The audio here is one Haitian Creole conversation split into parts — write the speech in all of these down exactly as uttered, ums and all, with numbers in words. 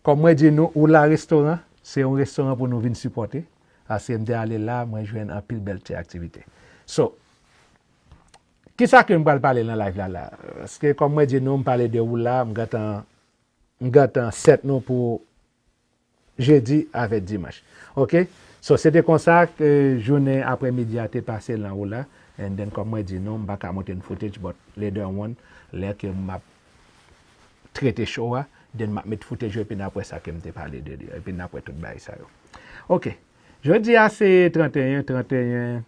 Kòm mwen di nou, Oula Restoran, se yon restoran pou nou vin sipòte. Paske m te ale la, mwen jwenn anpil bèl ti aktivite. So, kisa ke m pral pale nan live la la? Paske kòm mwen di nou, m pale de Oula, m gentan, m gentan sèt nou pou jedi avèk dimanch. Ok? So, se te konsa ke jounen aprèmidi a te pase lan Oula. And then, kòm mwen di nou, m pa ka montre n footage, but later on, lè ke m ap trete show a, then m ap met footage yo, epi n ap wè sa ke m te pale de li, epi n ap wè tout bagay sa yo. Ok. Jodi a se trannteyen, trannteyen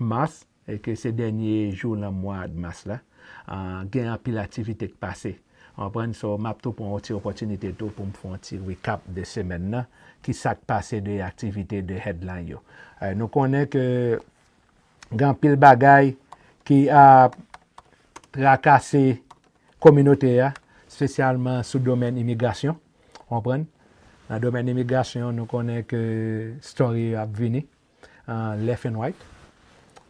mas, e ke se dènye jou lan mwa mas la. Ah, gen anpil aktivite k pase. Ou konprann? So, m ap tou pran yon ti opòtinite tou pou m fè yon ti recap de semèn nan. Kisa k pase de aktivite, de headline yo. Eh, nou konnen ke gen anpil bagay ki ap trakase kominote a, espesyalman sou domèn imigrasyon. Ou konprann? Nan domèn imigrasyon, nou konnen ke story yo ap vini, ah, left and right.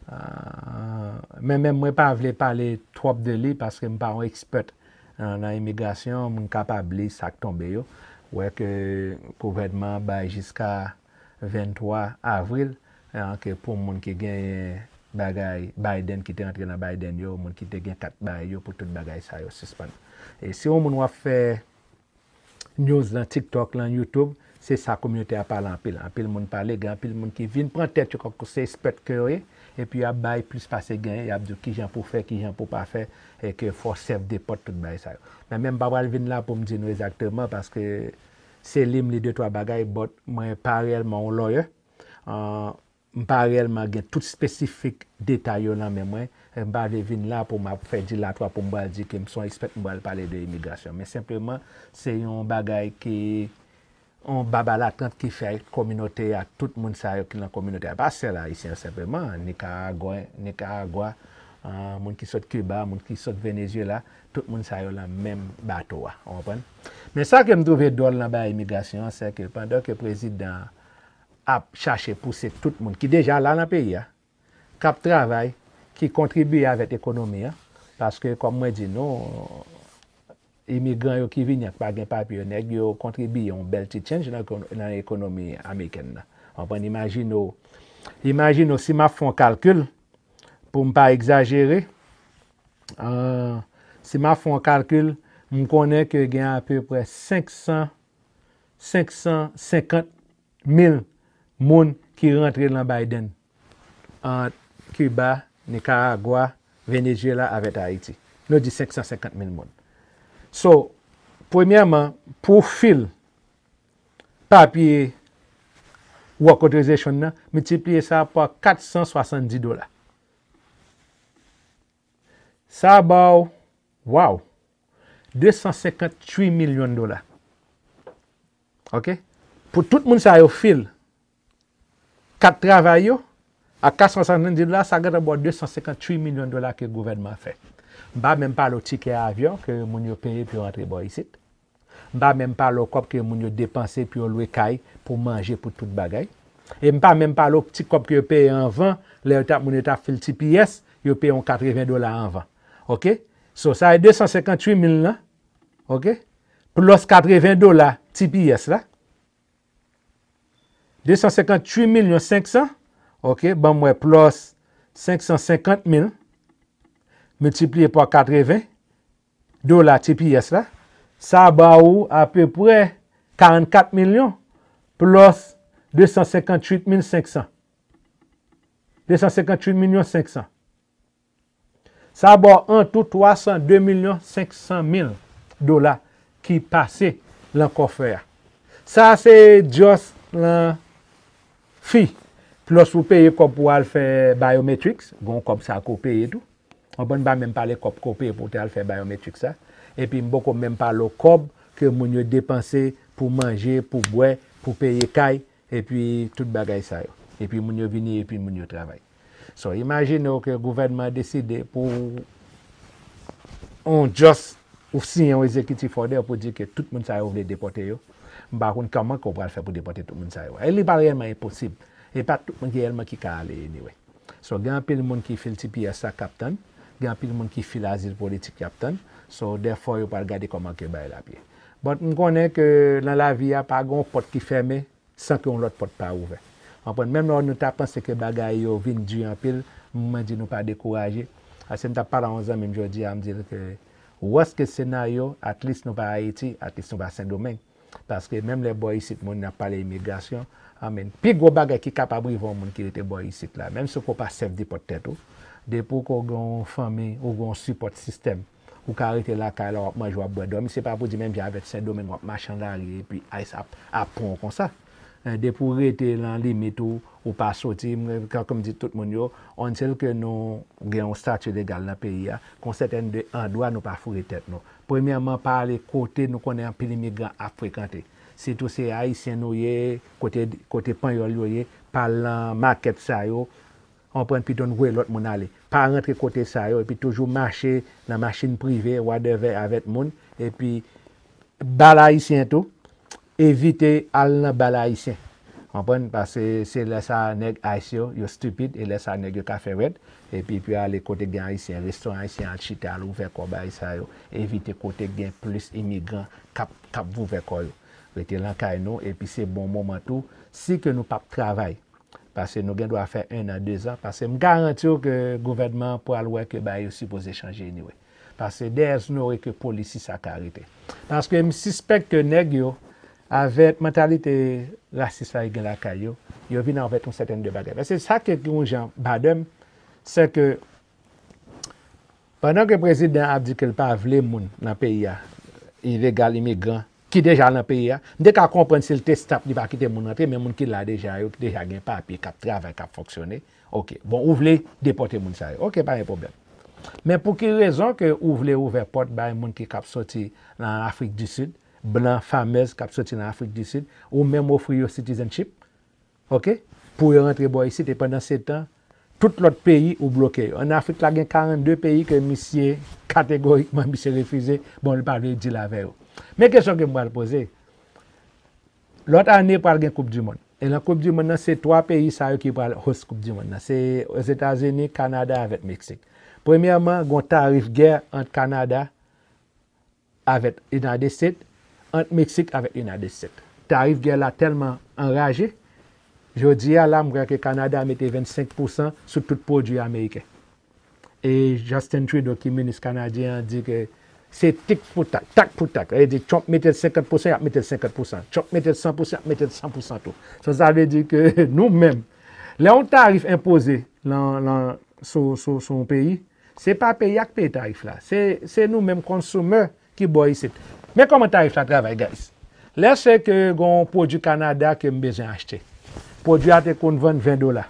Ah, men menm mwen pa vle pale twòp de li paske m pa yon expert, ah, nan imigrasyon, m kapab li sa k tonbe yo. Wè ke gouvènman an bay jiska venntwa avril, ah, ke pou moun ki genyen bagay Biden, ki te rantre nan Biden yo, moun ki te gen kat bagay yo, pou tout bagay sa yo sispann. E si yon moun w ap fè news lan TikTok, lan YouTube, se sa kominote a pale anpil. Anpil moun pale, gen anpil moun ki vin pran tèt yo kòm se expert ke yo ye, epi y ap bay plis pase genyen, y ap di w kijan pou fè, kijan pou pa fè, e ke fò sèf de pòt, tout bagay sa yo. Men, men m pa pral vin la pou m di nou egzakteman, paske se li m li de twa bagay, but mwen pa reyèlman yon lawyer. Ah, m pa reyèlman gen tout espesifik detay yo nan men mwen. M pa vle vin la pou m ap fè dilatwa pou m pral di ke m se yon expert, m pral pale de imigrasyon. Men senpleman, se yon bagay ki, yon baba latant ki fè kominote a, tout moun sa yo ki nan kominote a, pa sèl Ayisyen yo senpleman, Nikaragwen, Nikaragwa, ah, moun ki sot Kiba, moun ki sot Venezyela, tout moun sa yo lan menm bato a, ou konprann? Men sa ke m twouve dwòl nan bagay imigrasyon an, se ke pandan ke prezidan an ap chache pouse tout moun ki deja la nan peyi a, k ap travay, ki kontribiye avèk ekonomi an, paske kòm mwen di nou, imigran yo ki vini an, k pa gen papye yo, nèg yo kontribiye yon bèl ti change nan, nan ekonomi amerikèn nan. Ou konprann? Imajine w, imajine w si m ap fè yon kalkil, pou m pa egzajere, ah, si m ap fè yon kalkil, m konnen ke gen apeprè senk san, senk san senkant mil moun ki rantre lan Biden, ant Kiba, Nikaragwa, Venezyela avèk Ayiti. Nou di senk san senkant mil moun. So, premyèman, pou w fil papye work authorization nan, miltipliye sa pa kat san swasanndis dola. Sa ba w, waw, de san senkant uit milyon dola. Ok? Pou tout moun sa yo fil kat travay yo, ak kat san swasanndis dola, sa gentan ba w de san senkant uit milyon dola ke gouvènman an fè. M pa menm pale w tikè avyon ke moun yo peye pou yo rantre bò isit. M pa menm pale w kòb ke moun yo depanse pou yo lwe kay, pou manje, pou tout bagay. E m pa menm pale w ti kòb ke yo peye anvan, lè yo t ap, moun yo t ap fil T P S, yo peye yon katreven dola anvan. Ok? So, sa e de san senkant uit mil lan. Ok? Plus katreven dola T P S la. De san senkant uit milyon senk san, ok, ban m wè, plus senk san senkant mil, miltipliye pa katreven dola T P S la, sa ba ou apeprè karannkat milyon plus de san senkant uit mil senk san. De san senkant uit milyon senk san. Sa ba w an tou twa san de milyon senk san mil dola ki pase lan kòfè a. Sa se just lan fi. Plus ou peye kòb pou al fè biometrics, gon kòb sa ke w peye tou. Ou konprann, m pa menm pale kòb ke w peye pou w te al fè biometrics sa. Epi m poko menm pale w kòb ke moun yo depanse pou manje, pou bwè, pou peye kay, epi tout bagay sa yo. Epi moun yo vini, epi moun yo travay. So, imajine w ke gouvènman an deside pou on just ou siyen yon executive order pou di ke tout moun sa yo vle depòte yo. M pa konn kòman ke w pral fè pou depòte tout moun sa yo. E li pa reyèlman enposib. E pa tout moun ki reyèlman ki ka ale anyway. So, gen anpil moun ki fil T P S la k ap tann, gen anpil moun ki fil azil politik y ap tann. So, dèfwa yo pral gade kòman ke bagay la ap ye. But m konnen ke nan lavi a pa gen yon pòt ki fèmen san ke yon lòt pòt pa ouvè. Konprann? Menm lè nou ta panse ke bagay yo vin di anpil, mwen di nou pa dekouraje. Paske m t ap pale a yon zanmi m jodi a, m di l ke worst case scenario, at least nou pa Ayiti, at least nou pa Sendomeng. Paske menm lè bò isit moun ap pale imigrasyon, I mean, pi gwo bagay ki kapab rive yon moun ki rete bò isit la, menm si w pa self deport tèt ou, depi w gen yon fanmi, ou gen yon support system, ou ka rete lakay la, w ap manje, w ap bwè, dòmi, se pa pou di menm jan avèk Sendomeng w ap mache nan lari epi ICE ap, ap pran w konsa. Eh, depi w rete nan limit ou, ou pa soti, m, kan, kòm di tout moun yo, until ke nou gen yon stati legal nan peyi a, gon sètèn de andwa nou pa foure tèt nou. Premyèman, pa ale kote nou konnen anpil imigran ap frekante. Sitou se Ayisyen nou ye, kote, kote Panyòl yo ye, pa al nan makèt sa yo, konprann, pito n voye lòt moun ale. Pa rantre kote sa yo, epi toujou mache nan machin prive, whatever, avèk moun, epi bal Ayisyen tou, evite al nan bal Ayisyen. Konprann? Paske se lè sa nèg ICE yo, yo stupid, e lè sa nèg yo ka fè rèd, epi pou y ale kote gen Ayisyen, restoran Ayisyen, al chita, al ouvè kò bagay sa yo. Evite kote gen plis imigran k ap, k ap vouvè kò yo. Rete nan kay nou, epi se bon moman tou, si ke nou p ap travay. Paske nou gen dwa fè en an, de zan, paske m garanti w ke gouvènman an pral wè ke bagay yo sipoze chanje anyway. Paske there's no way ke polisi sa ka rete. Paske m sispèk ke nèg yo, avèk mantalite rasis la yo gen lakay yo, yo vin avèk yon sètèn de bagay. Paske sa ke gen yon jan bother m, se ke pandan ke prezidan ap di ke l pa vle moun nan peyi a, ilegal imigran, ki deja nan peyi a, m te ka konprann si l te stop, li pa kite moun rantre, men moun ki la deja yo, ki deja gen papye, k ap travay, k ap fonksyone, oke. Bon, ou vle depòte moun sa yo. Oke, pa gen pwoblèm. Men pou ki rezon ke ou vle ouvè pòt bay moun ki k ap soti nan Afrik di Sid, blan famèz k ap soti nan Afrik di Sid, ou menm ofri yo citizenship, oke, pou yo rantre bò isit, e pandan se tan, tout lòt peyi ou bloke yo. Ann Afrik la gen karannde peyi ke misye, kategorikman, misye refize, bon, li pa vle deal avè yo. Men kesyon ke m pral poze, lòt ane pral gen Koup di Mond. E nan Koup di Mond nan, se twa peyi sa yo ki pral host Koup di Mond nan. Se Ozetazini, Kanada avèk Meksik. Premyèman, gon tarif gè ant Kanada avèk United States, ant Meksik avèk United States. Tarif gè la tèlman anraje, jodi a la, m kwè ke Kanada mete vennsenk pousan sou tout pwodui ameriken. E Justin Trudeau, ki minis kanadyen an, di ke se tik pou tak, tak pou tak. Sa vle di, Trump mete l senkant pousan, y ap mete l senkant pousan. Trump mete l san pousan, y ap mete l san pousan tou. So, sa vle di ke nou menm, lè yon tarif enpoze nan, nan, sou, sou, sou yon peyi, se pa peyi a k peye tarif la. Se, se nou menm konsomè ki bò isit. Men kòman tarif la travay, guys. Lè se ke gon pwodui Kanada ke m bezwen achte. Pwodui a te konn vann ven dola.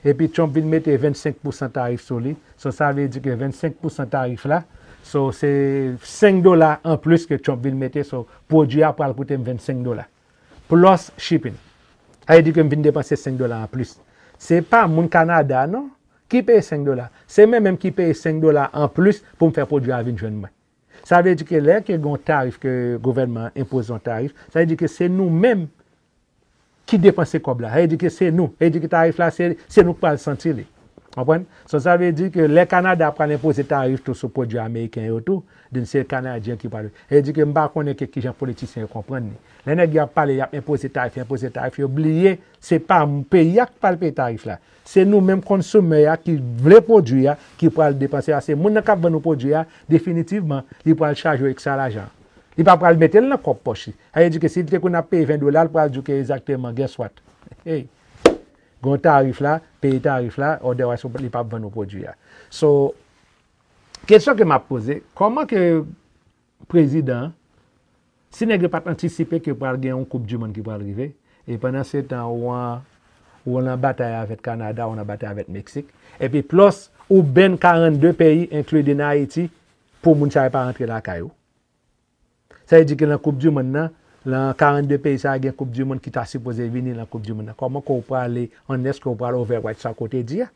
Epi Trump vin mete vennsenk pousan tarif sou li. So, sa vle di ke vennsenk pousan tarif la, so, se senk dola anplis ke Trump vin mete. So, pwodui a pral koute m vennsenk dola. Plus shipping. Sa vle di ke m vin depanse senk dola anplis. Se pa moun Kanada, non, ki peye senk dola. Se mwen menm ki peye senk dola anplis pou m fè pwodui a vin jwenn mwen. Sa vle di ke lè ke gen yon tarif ke gouvènman an enpoze yon tarif, sa vle di ke se nou menm ki depanse kòb la. Sa vle di ke se nou. Sa vle di ke tarif la, se, se nou k pral santi li. Konprann? So, sa vle di ke lè Kanada pral enpoze tarif tou sou pwodui ameriken yo tou, then se Kanadyen ki pral. Sa vle di ke m pa konnen ke kijan politisyen yo konprann li. Lè nèg yo ap pale, y ap enpoze tarif, enpoze tarif, yo bliye se pa m-, peyi a k pral peye tarif la. Se nou menm konsomè a ki vle pwodui a, ki pral depanse a. Se moun nan k ap vann ou pwodui a, definitivman, li pral chaje w ekstra lajan. Li pa pral mete l nan pwòp pòch li. Sa vle di ke si li te konn ap peye ven dola, li pral di w ke egzakteman, guess what? Hey, gon tarif la, peye tarif la, otherwise li p ap vann ou pwodui a. So, kesyon ke m ap poze, kòman ke prezidan an, si nèg yo pa t antisipe ke pral gen yon Koup di Mond ki pral rive, e pandan se tan ou an, ou nan batay avèk Kanada, ou nan batay avèk Meksik, epi plus ou ban karannde peyi, including Ayiti, pou moun sa yo pa rantre lakay ou. Sa vle di ke nan Koup di Mond nan, nan karannde peyi sa a gen Koup di Mond ki ta sipoze vini nan Koup di Mond nan. Kòman ke w prale, unless ke w pral override sa kote di a?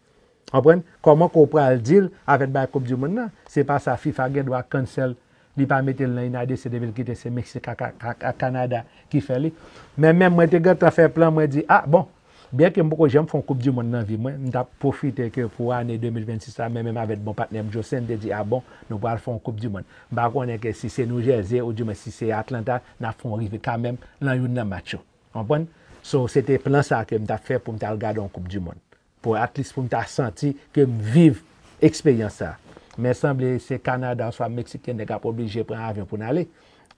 Konprann? Kòman ke w pral deal avèk bagay Koup di Mond nan? Se pa sa, FIFA gen dwa cancel, li pa mete l nan United States epi l kite se Meksik ak, ak, ak, ak Kanada ki fè li. Men menm mwen te gentan fè plan, mwen di, a, bon, Byen ke m poko janm fè yon koup di mond nan vi mwen, m t ap pwofite ke pou ane de mil vennsis la, men menm avèk bon patnè m Josen, m te di, a bon, nou pral fè yon koup di mond. M pa konnen ke si se New Jersey, ou di mwen si se Atlanta, n ap fè yon rive kanmenm nan youn nan match yo. Konprann? So, se te plan sa ke m t ap fè pou m t al gade yon koup di mond. Pou at least pou m ta santi ke m viv eksperyans sa. Men sanble se Kanada oswa Meksik ke nèg ap oblije pran avyon pou n ale.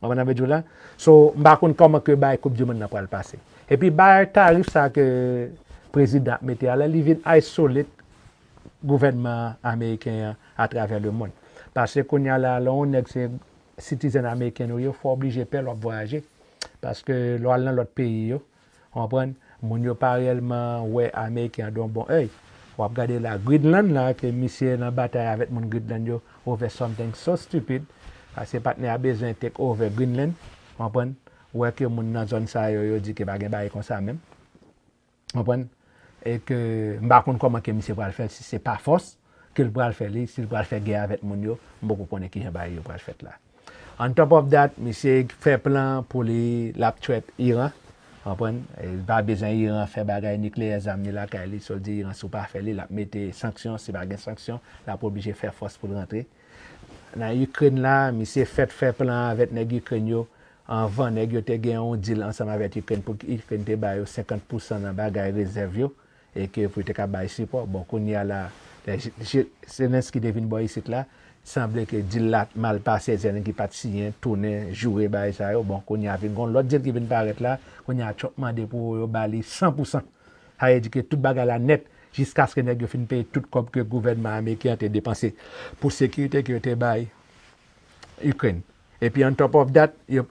Ou konprann sa m vle di w la? So, m pa konn kòman ke bay koup di mond nan pral pase. Epi bay tarif sa ke prezidan ap mete a la, li vin isolate gouvènman ameriken an atravè lemonn. Paske kounye a la, lè yon nèg se citizen ameriken ou ye, fò oblije pè lè w ap vwayaje. Paske lè w al nan lòt peyi yo, ou konprann, moun yo pa reyèlman wè ameriken an de yon bon èy. W ap gade la, Greenland la, ke misye nan batay avèk moun Greenland yo over something so stupid. Paske patnè a bezwen take over Greenland, ou konprann, wè ke moun nan zòn sa yo, yo di ke pa gen bagay konsa menm. Konprann? E ke m pa konn kòman ke misye pral fè, si se pa fòs ke l pral fè li, si l pral fè gè avèk moun yo, m poko konnen kijan bagay yo pral fèt la. On top of that, misye fè plan pou li, l ap threat Iran. Konprann? E l pa bezwen Iran fè bagay nikleyè, zam li lakay li, so l di Iran si w pa fè li, l ap mete sanksyon, si pa gen sanksyon, l ap oblije fè fòs pou l rantre. Nan Ukraine la, misye fèt fè plan avèk nèg Ukraine yo. Anvan, nèg yo te gen yon deal ansanm avèk Ukraine pou Ukraine te ba yo senkant pousan nan bagay rezèv yo, e ke pou yo te ka bay sipò. Bon, kounye a la, lè J- J- Zelensky te vin bò isit la, sanble ke deal la mal pase, Zelensky pa t siyen, tounen joure bagay sa yo. Bon, kounye a vin gon lòt deal ki vin parèt la, kounye a Trump mande pou yo ba li san pousan. Sa vle di ke tout bagay la nèt, jiskaske nèg yo fin peye tout kòb ke gouvènman ameriken an te depanse pou sekirite ke yo te bay Ukraine. Epi on top of that, yo,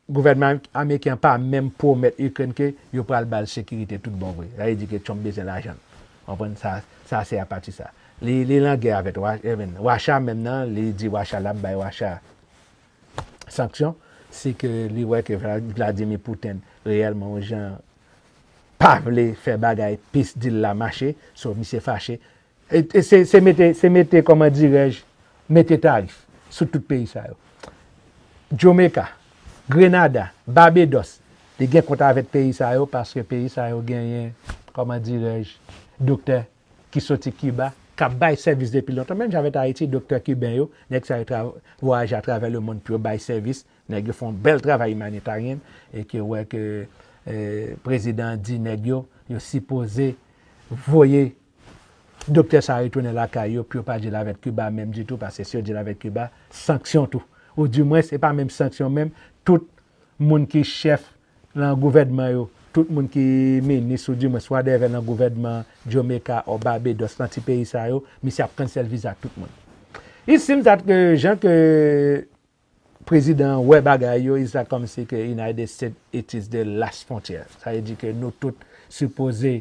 gouvènman ameriken an pa menm pwomèt Ukraine ke yo pral ba l sekirite tout bon vre. Sa vle di ke Trump bezwen lajan l. Konprann? Sa, sa se apati sa. Li, li lan gè avèk Wa- eh ben, Racha menm nan, li di Racha l ap bay Racha sanksyon, si ke li wè ke Vla- Vladimir Putin reyèlman yon jan pa vle fè bagay peace deal la mache, so misye fache. E, e se, se mete, se mete, kòman dirèj, mete tarif sou tout peyi sa yo. Jamaica, Grenada, Barbados, li gen kont avèk peyi sa yo paske peyi sa yo genyen, kòman dirèj, doktè ki soti Kiba, k ap bay sèvis depi lontan. Menm jan avèk Ayiti, doktè kiben yo, nèg sa yo tra- vwayaje atravè lemonn pou yo bay sèvis. Nèg yo fè yon bèl travay imanitaryen e ke wè ke eh, prezidan an di nèg yo, yo sipoze voye doktè sa a retounen lakay yo pou yo pa dil avèk Kiba menm ditou, paske si yo dil avèk Kiba, sanksyon tou. Ou di mwens, se pa menm sanksyon menm, tout moun ki chèf nan gouvènman yo, tout moun ki minis, ou di mwens, whatever nan gouvènman Jamaica or Barbados, nan ti peyi sa yo, misye ap cancel viza tout moun. It seems that ke jan ke prezidan an wè bagay yo, it's like kòmsi ke United States, it is the last frontier. Sa vle di ke nou tout sipoze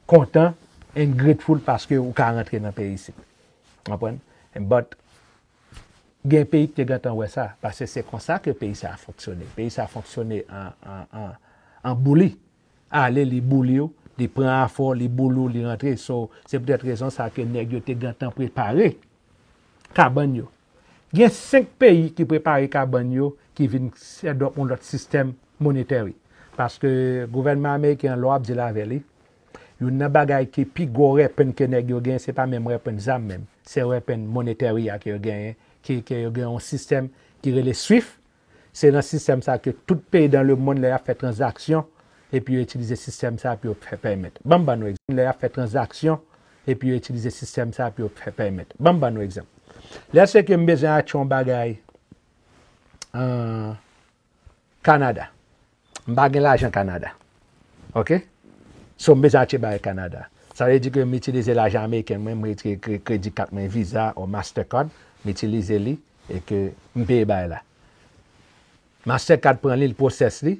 kontan and grateful paske ou ka rantre nan peyi isit. Konprann? But gen peyi ki te gentan wè sa, paske se konsa ke peyi sa a fonksyone. Peyi sa a fonksyone an, an, an, an bouli. Ale, li bouli w, li pran afè w, li bouli w, li rantre. So, se poutèt rezon sa ke nèg yo te gentan prepare kabann yo. Gen senk peyi ki prepare kabann yo, ki vin adopt yon lòt sistèm monetary. Paske gouvènman ameriken an, lè w ap dil avè li, youn nan bagay ki pi gwo weapon ke nèg yo gen, se pa menm weapon zam menm. Se weapon monetary a ke yo genyen, ki, ke yo gen yon sistèm ki rele SWIFT. Se nan sistèm sa ke tout peyi dans le monde, lè y ap fè tranzaksyon, epi yo itilize sistèm sa pou yo fè pèmèt. Ban m ban nou egzanp. Lè y ap fè tranzaksyon, epi yo itilize sistèm sa pou yo fè pèmèt. Ban m ban nou egzanp. Lèske m bezwen achte yon bagay an Kanada. M pa gen lajan Kanada. Oke? So, m bezwen achte bagay Kanada. Sa vle di ke m itilize lajan ameriken mwen, m retire kre- kredi kat mwen, Visa or Mastercard, m itilize li e ke m peye bagay la. Mastercard pran li, l pwosès li,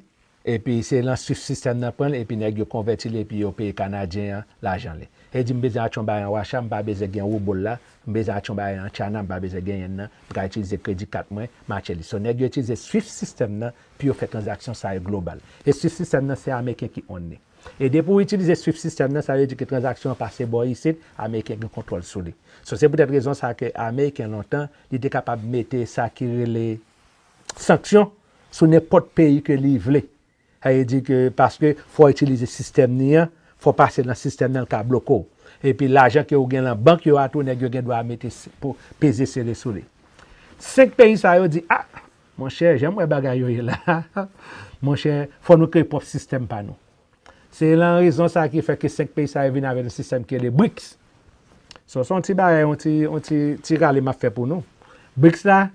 epi se lan SWIFT sistèm nan pran l, epi nèg yo konvèti li, epi yo peye Kanadyen an lajan li. E di m bezwen achte yon bagay an Racha, m pa bezwen gen woubo l la, m bezwen achte yon bagay an China, m pa bezwen gen yen nan, m ka itilize kredi kat mwen, m achte li. So, nèg yo itilize SWIFT sistèm nan pou yo fè tranzaksyon sa yo global. E SWIFT sistèm nan, se Ameriken ki own li. E depi w itilize SWIFT sistèm nan, sa vle di ke tranzaksyon an pase bò isit, Ameriken gen kontwòl sou li. So, se poutèt rezon sa ke Ameriken lontan, li te kapab mete sa ki rele sanksyon sou nenpòt peyi ke li vle. Sa vle di ke paske fò w itilize sistèm ni an, fò w pase nan sistèm nan, l ka bloke w. Epi lajan ke ou gen nan bank yo a tou, nèg yo gen dwa mete s- pou peze sele sou li. Senk peyi sa yo di, a, monchè, jan m wè bagay yo ye la, monchè, fò nou kreye pwòp sistèm pa nou. Se lan rezon sa ki fè ke senk peyi sa yo vin avèk yon sistèm ki rele brics. So, se yon ti bagay, yon ti, yon ti, ti rale m ap fè pou nou. Brics la,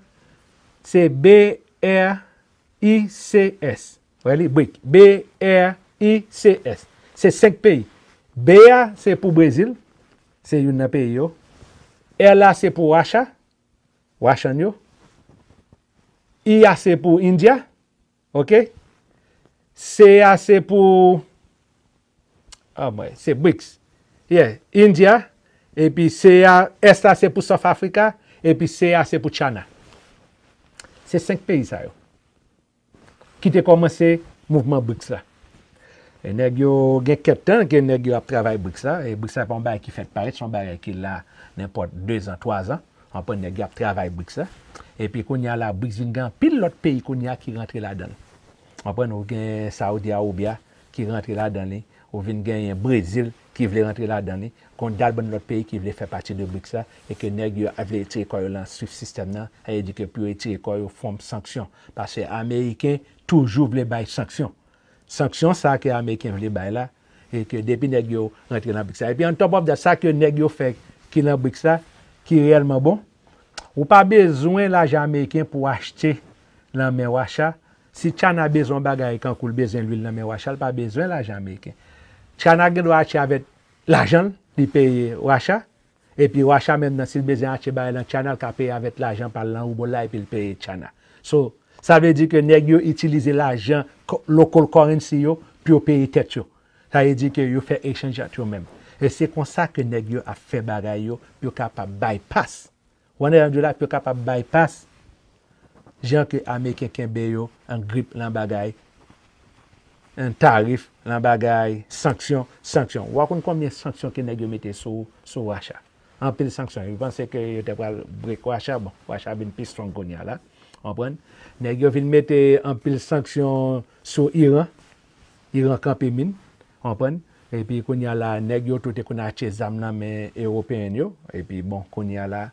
se B R I C S. Wè li, brics. B R I C S. Se senk peyi. B a, se pou Brezil. Se youn nan peyi yo. R la, se pou Racha. Rachan yo. I a, se pou India. Ok? C a, se pou, ah, mwen, se brics. Yeah, India. Epi C a, S la, se pou South Africa. Epi C a, se pou China. Se senk peyi sa yo ki te kòmanse mouvman brics la. E nèg yo gen kèk tan ke nèg yo ap travay brics la. E brics la pa yon bagay ki fèt parèt, se yon bagay ki la nenpòt de zan, twa zan. Anpwen nèg yo ap travay brics la. Epi kounye a la, brics vin gen anpil lòt peyi kounye a ki rantre ladan l. Anpwen ou gen Saudi Arabia ki rantre ladan li. Ou vin genyen Brezil ki vle rantre ladan li. Gon dal bann lòt peyi ki vle fè pati de brics la. E ke nèg yo vle retire kò yo lan swift sistèm nan. Sa vle di ke pou yo retire kò yo, fòm sanksyon. Paske Ameriken toujou vle bay sanksyon. Sanksyon sa ke Ameriken vle bay la, e ke depi nèg yo rantre nan brics la. Epi on top of that, sa ke nèg yo fè ki nan brics la, ki reyèlman bon, ou pa bezwen lajan Ameriken pou achte lan men Racha. Si China bezwen yon bagay kankou l bezwen lwil lan men Racha, l pa bezwen lajan Ameriken. China gen dwa achte avèk lajan l, li peye Racha. Epi Racha menm nan, si l bezwen achte bagay lan China, l ka peye avèk lajan pa l lan rouble la epi l peye China. So, sa vle di ke nèg yo itilize lajan, local currency yo, pou yo peye tèt yo. Sa vle di ke yo fè echanj ant yo menm. E se konsa ke nèg yo ap fè bagay yo, pou yo kapab bypass. Ou ann di la, pou yo kapab bypass jan ke Ameriken kenbe yo an grip lan bagay, an tarif, lan bagay sanksyon, sanksyon. W a konn konbyen sanksyon ke nèg yo mete sou, sou Racha? Anpil sanksyon. Yo panse ke yo te pral break Racha. Bon, Racha vin pi strong kounye a la. Konprann? Nèg yo vin mete anpil sanksyon sou Iran. Iran kanpe min. Konprann? Epi kounye a la, nèg yo tou te konn achte zam nan men Ewopeyen yo. Epi bon, kounye a la,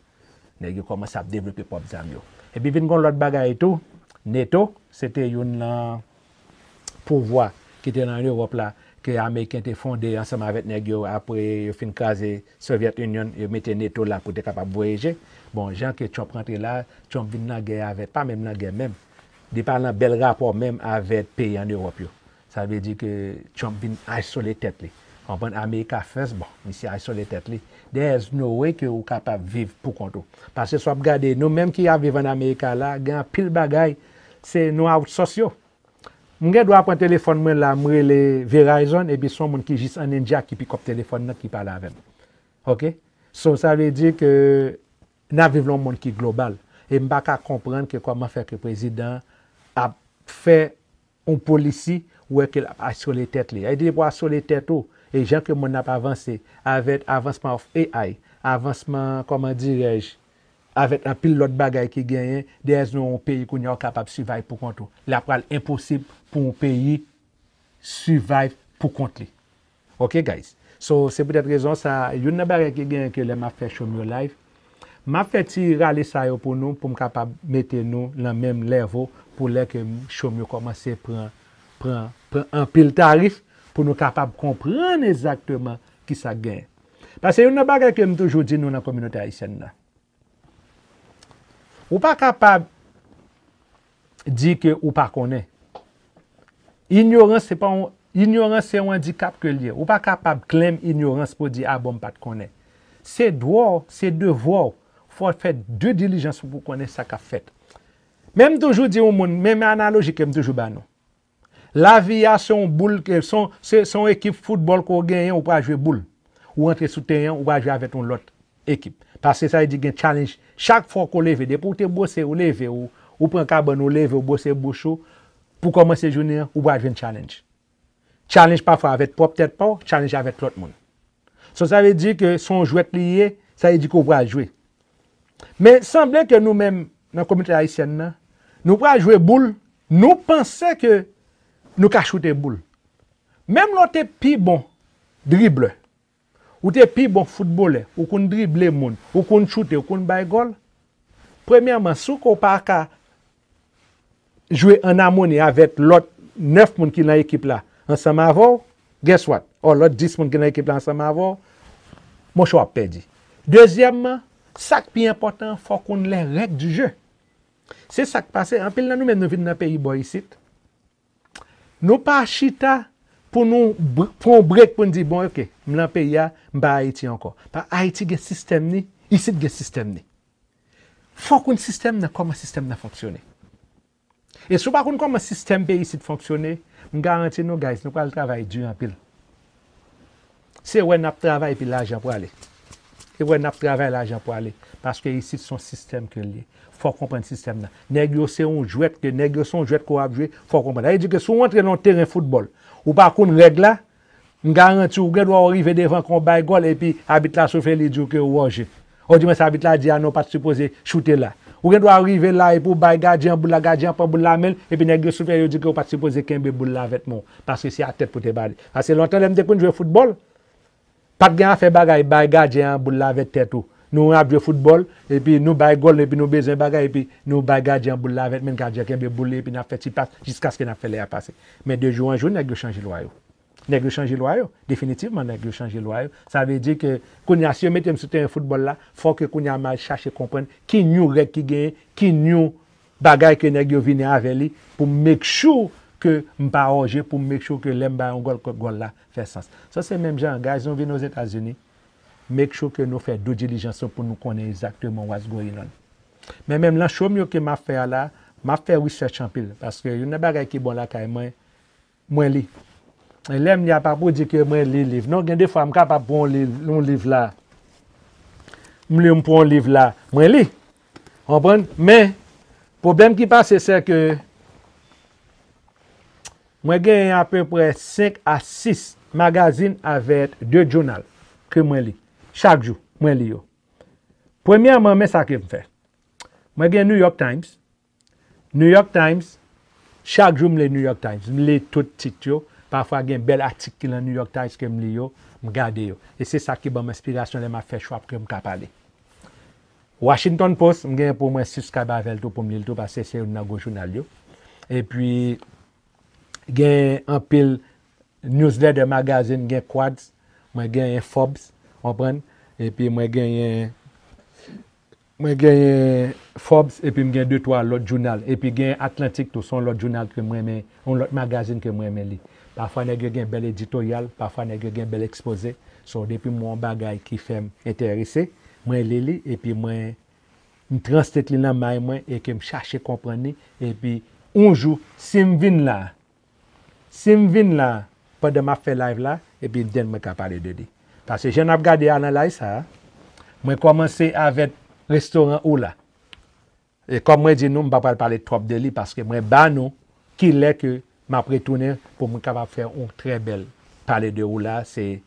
nèg yo kòmanse ap devlope pwòp zam yo. Epi vin gon lòt bagay tou, NATO, se te youn nan pouvwa ki te nan Ewòp la, ke Ameriken te fonde ansanm avèk nèg yo apre yo fin kraze Soviet Union, yo mete NATO la pou te kapab vwayaje. Bon, jan ke Trump rantre la, Trump vin nan gè avèk, pa menm nan gè menm, li pa nan bèl rapò menm avèk peyi ann Ewòp yo. Sa vle di ke Trump vin isole tèt li. Konprann? America first, bon, misye isole tèt li. There is no way ke ou kapab viv pou kont ou. Paske si w ap gade, nou menm ki ap viv ann America la, gen anpil bagay, se nou outsource yo. M gen dwa pran telefòn mwen la, m rele Verizon, epi se yon moun ki jis ann India ki pick up telefòn nan, ki pale avè m. Ok? So, sa vle di ke n ap viv lan yon mond ki global. E m pa ka konprann ke kòman fè ke prezidan ap fè yon polisi, ou wè ke l ap asole tèt li. Sa vle di pou asole tèt ou, e jan ke mond nan ap avanse, avèk avansman of A I, avansman, kòman dirèj, avèk anpil lòt bagay ki genyen, there is no yon peyi kounye a ou kapab survive pou kont ou. L ap pral enposib pou yon peyi survive pou kont li. Ok, guys? So, se poutèt rezon sa, youn nan bagay ki genyen ke lè m ap fè show m yo live, m ap fè ti rale sa yo pou nou, pou m kapab mete nou nan menm level, pou lè ke show m yo kòmanse pran, pran, pran anpil tarif, pou nou kapab konprann egzakteman kisa k genyen. Paske youn nan bagay ke m toujou di nou nan kominote ayisyèn nan, ou pa kapab di ke ou pa konnen. Inyorans se pa yon, inyorans se yon andikap ke l ye. Ou pa kapab claim inyorans pou di, a bon, m pa t konnen. Se dwa w, se devwa w. Fò w fè due diligence ou pou konnen sa k ap fèt. Men m toujou di yon moun, men, men analoji ke m toujou ba nou. Lavi a se yon boul, ke se yon, se, se yon ekip foutbòl ke w genyen, ou pral jwe boul. Ou rantre sou teren an, ou pral jwe avèk yon lòt ekip. Paske sa vle di gen challenge. Chak fwa ke w leve, depi w te bwose, ou leve, ou, ou pran kabann, ou leve, ou bwose bouch ou, pou kòmanse jounen an, ou pral jwenn challenge. Challenge pafwa avèk pwòp tèt pa w, challenge avèk lòt moun. So, sa vle di ke se yon jwèt li ye, sa vle di ke w pral jwe. Men sanble ke nou menm, nan kominote ayisyèn nan, nou pral jwe boul, nou panse ke nou ka choute boul. Menm lè w te pi bon, driblè. Ou te pi bon foutbolè. Ou konn drible moun. Ou konn choute. Ou konn bay gòl. Premyèman, si w pa ka jwe an amoni avèk lòt nèf moun ki nan ekip la ansanm avè w, guess what? Or lòt dis moun ki nan ekip la ansanm avè w, monchè, w ap pèdi. Dezyèmman, sa k pi enpòtan, fò w konn les règles du jeu. Se sa k pase, anpil nan nou menm nou vin nan peyi bò isit. Nou pa chita pou nou br- pran yon break pou n di, bon, ok, m nan peyi a, m pa Ayiti ankò. Pa Ayiti gen sistèm ni, isit gen sistèm ni. Fò w konn sistèm nan, kòman sistèm nan fonksyone. E si w pa konn kòman sistèm peyi isit fonksyone, m garanti nou, guys, nou pral travay di anpil. Se wè n ap travay epi lajan prale. E wè n ap travay lajan prale. Paske isit se yon sistèm ke l ye. Fò w konprann sistèm nan. Nèg yo se yon jwèt ke, nèg yo se yon jwèt ke w ap jwe, fò w konprann. Sa vle di ke si w antre nan yon teren foutbòl, ou pa konn règ la, m garanti w, ou gen dwa w rive devan kan w bay gòl epi abit la soufle li di w ke ou an je. Ou di mwen sa abit la di a non, w pa t sipoze choute la. Ou gen dwa rive la epi w bay gadyen an boul la, gadyen an pran boul la men l, epi nèg yo soufle yo di ke w pa t sipoze kenbe boul la avèk men w, paske se a tèt pou te bale. Paske lontan lè m te konn jwe foutbòl, pa t gen afè bagay bay gadyen an boul la avèk tèt ou. Nou ap jwe foutbòl, epi nou bay gòl, epi nou bezwen bagay, epi nou bay gadyen an boul la avèk men l, gadyen an kenbe boul li, epi n ap fè ti pas jiskaske n ap fè lè a pase. Men de jou an jou, nèg yo chanje lwa yo. Nèg yo chanje lwa yo. Definitivman, nèg yo chanje lwa yo. Sa vle di ke kounye a, si yo mete m sou teren foutbòl la, fò ke kounye a m al chache konprann ki new règ ki genyen, ki new bagay ke nèg yo vini avè li pou m make sure ke m pa an je, pou m make sure ke lè m bay yon gòl, ke gòl la fè sans. Sa se menm jan, guys, nou vin Ozetazini, make sure ke nou fè due diligence nou pou nou konnen egzakteman what's going on. Men menm lan show m yo ke m ap fè a la, m ap fè research anpil, paske youn nan bagay ki bon lakay mwen, mwen li. E lè m li a pa pou di ke mwen li liv. Non, gen de fwa m kapab pran yon liv, yon liv la. M li, m pran yon liv la, mwen li. Konprann? Men, pwoblèm ki pase, se ke mwen genyen apeprè senk a sis magazin avèk de jounal ke mwen li. Chak jou, mwen li yo. Premyèman, men sa ke m fè. Mwen gen New York Times. New York Times, chak jou m li New York Times. M li tout tit yo. Pafwa gen bèl atik ki nan New York Times ke m li yo, m gade yo. E se sa ki ban m enspirasyon lè m ap fè chwa pou ke m ka pale. Washington Post, m gen pou mwen subscribe avè l tou pou m li l tou, paske se youn nan gwo jounal yo. Epi, gen anpil newsletter, magazine, gen Quartz, mwen genyen Forbes, konprann? Epi mwen genyen, mwen genyen Forbes, epi m gen de twa lòt jounal. Epi gen Atlantic tou, se yon lòt jounal ke mwen renmen, yon lòt magazin ke mwen renmen li. Pafwa nèg yo gen bèl editoryal, pafwa nèg yo gen bèl ekspoze. So, depi m wè yon bagay ki fè m enterese, mwen li li, epi mwen, m translate li nan may mwen e ke m chache konprann li. Epi, yon jou, si m vin la, si m vin la, pandan m ap fè live la, epi then mwen ka pale de li. Paske jan n ap gade a nan live sa a, mwen kòmanse avèk restoran Ou La. E kòm mwen di nou, m pa pral pale twòp de li, paske mwen ba nou kilè ke m ap retounen pou mwen kapab fè yon trè bèl pale de Ou La, se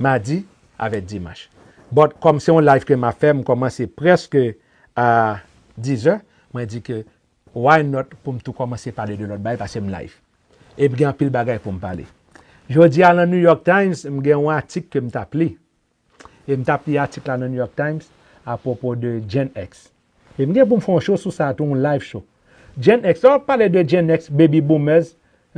madi avèk dimanch. But kòm se yon live ke m ap fè, m kòmanse prèske a dizè, mwen di ke why not pou m tou kòmanse pale de lòt bagay, paske m live. E m gen anpil bagay pou m pale. Jodi a nan New York Times, m gen yon atik ke m t ap li. E m t ap li atik la nan New York Times apwopo de Gen X. E m gen pou m fè yon show sou sa tou, yon live show. Gen X, lè w ap pale de Gen X, baby boomers,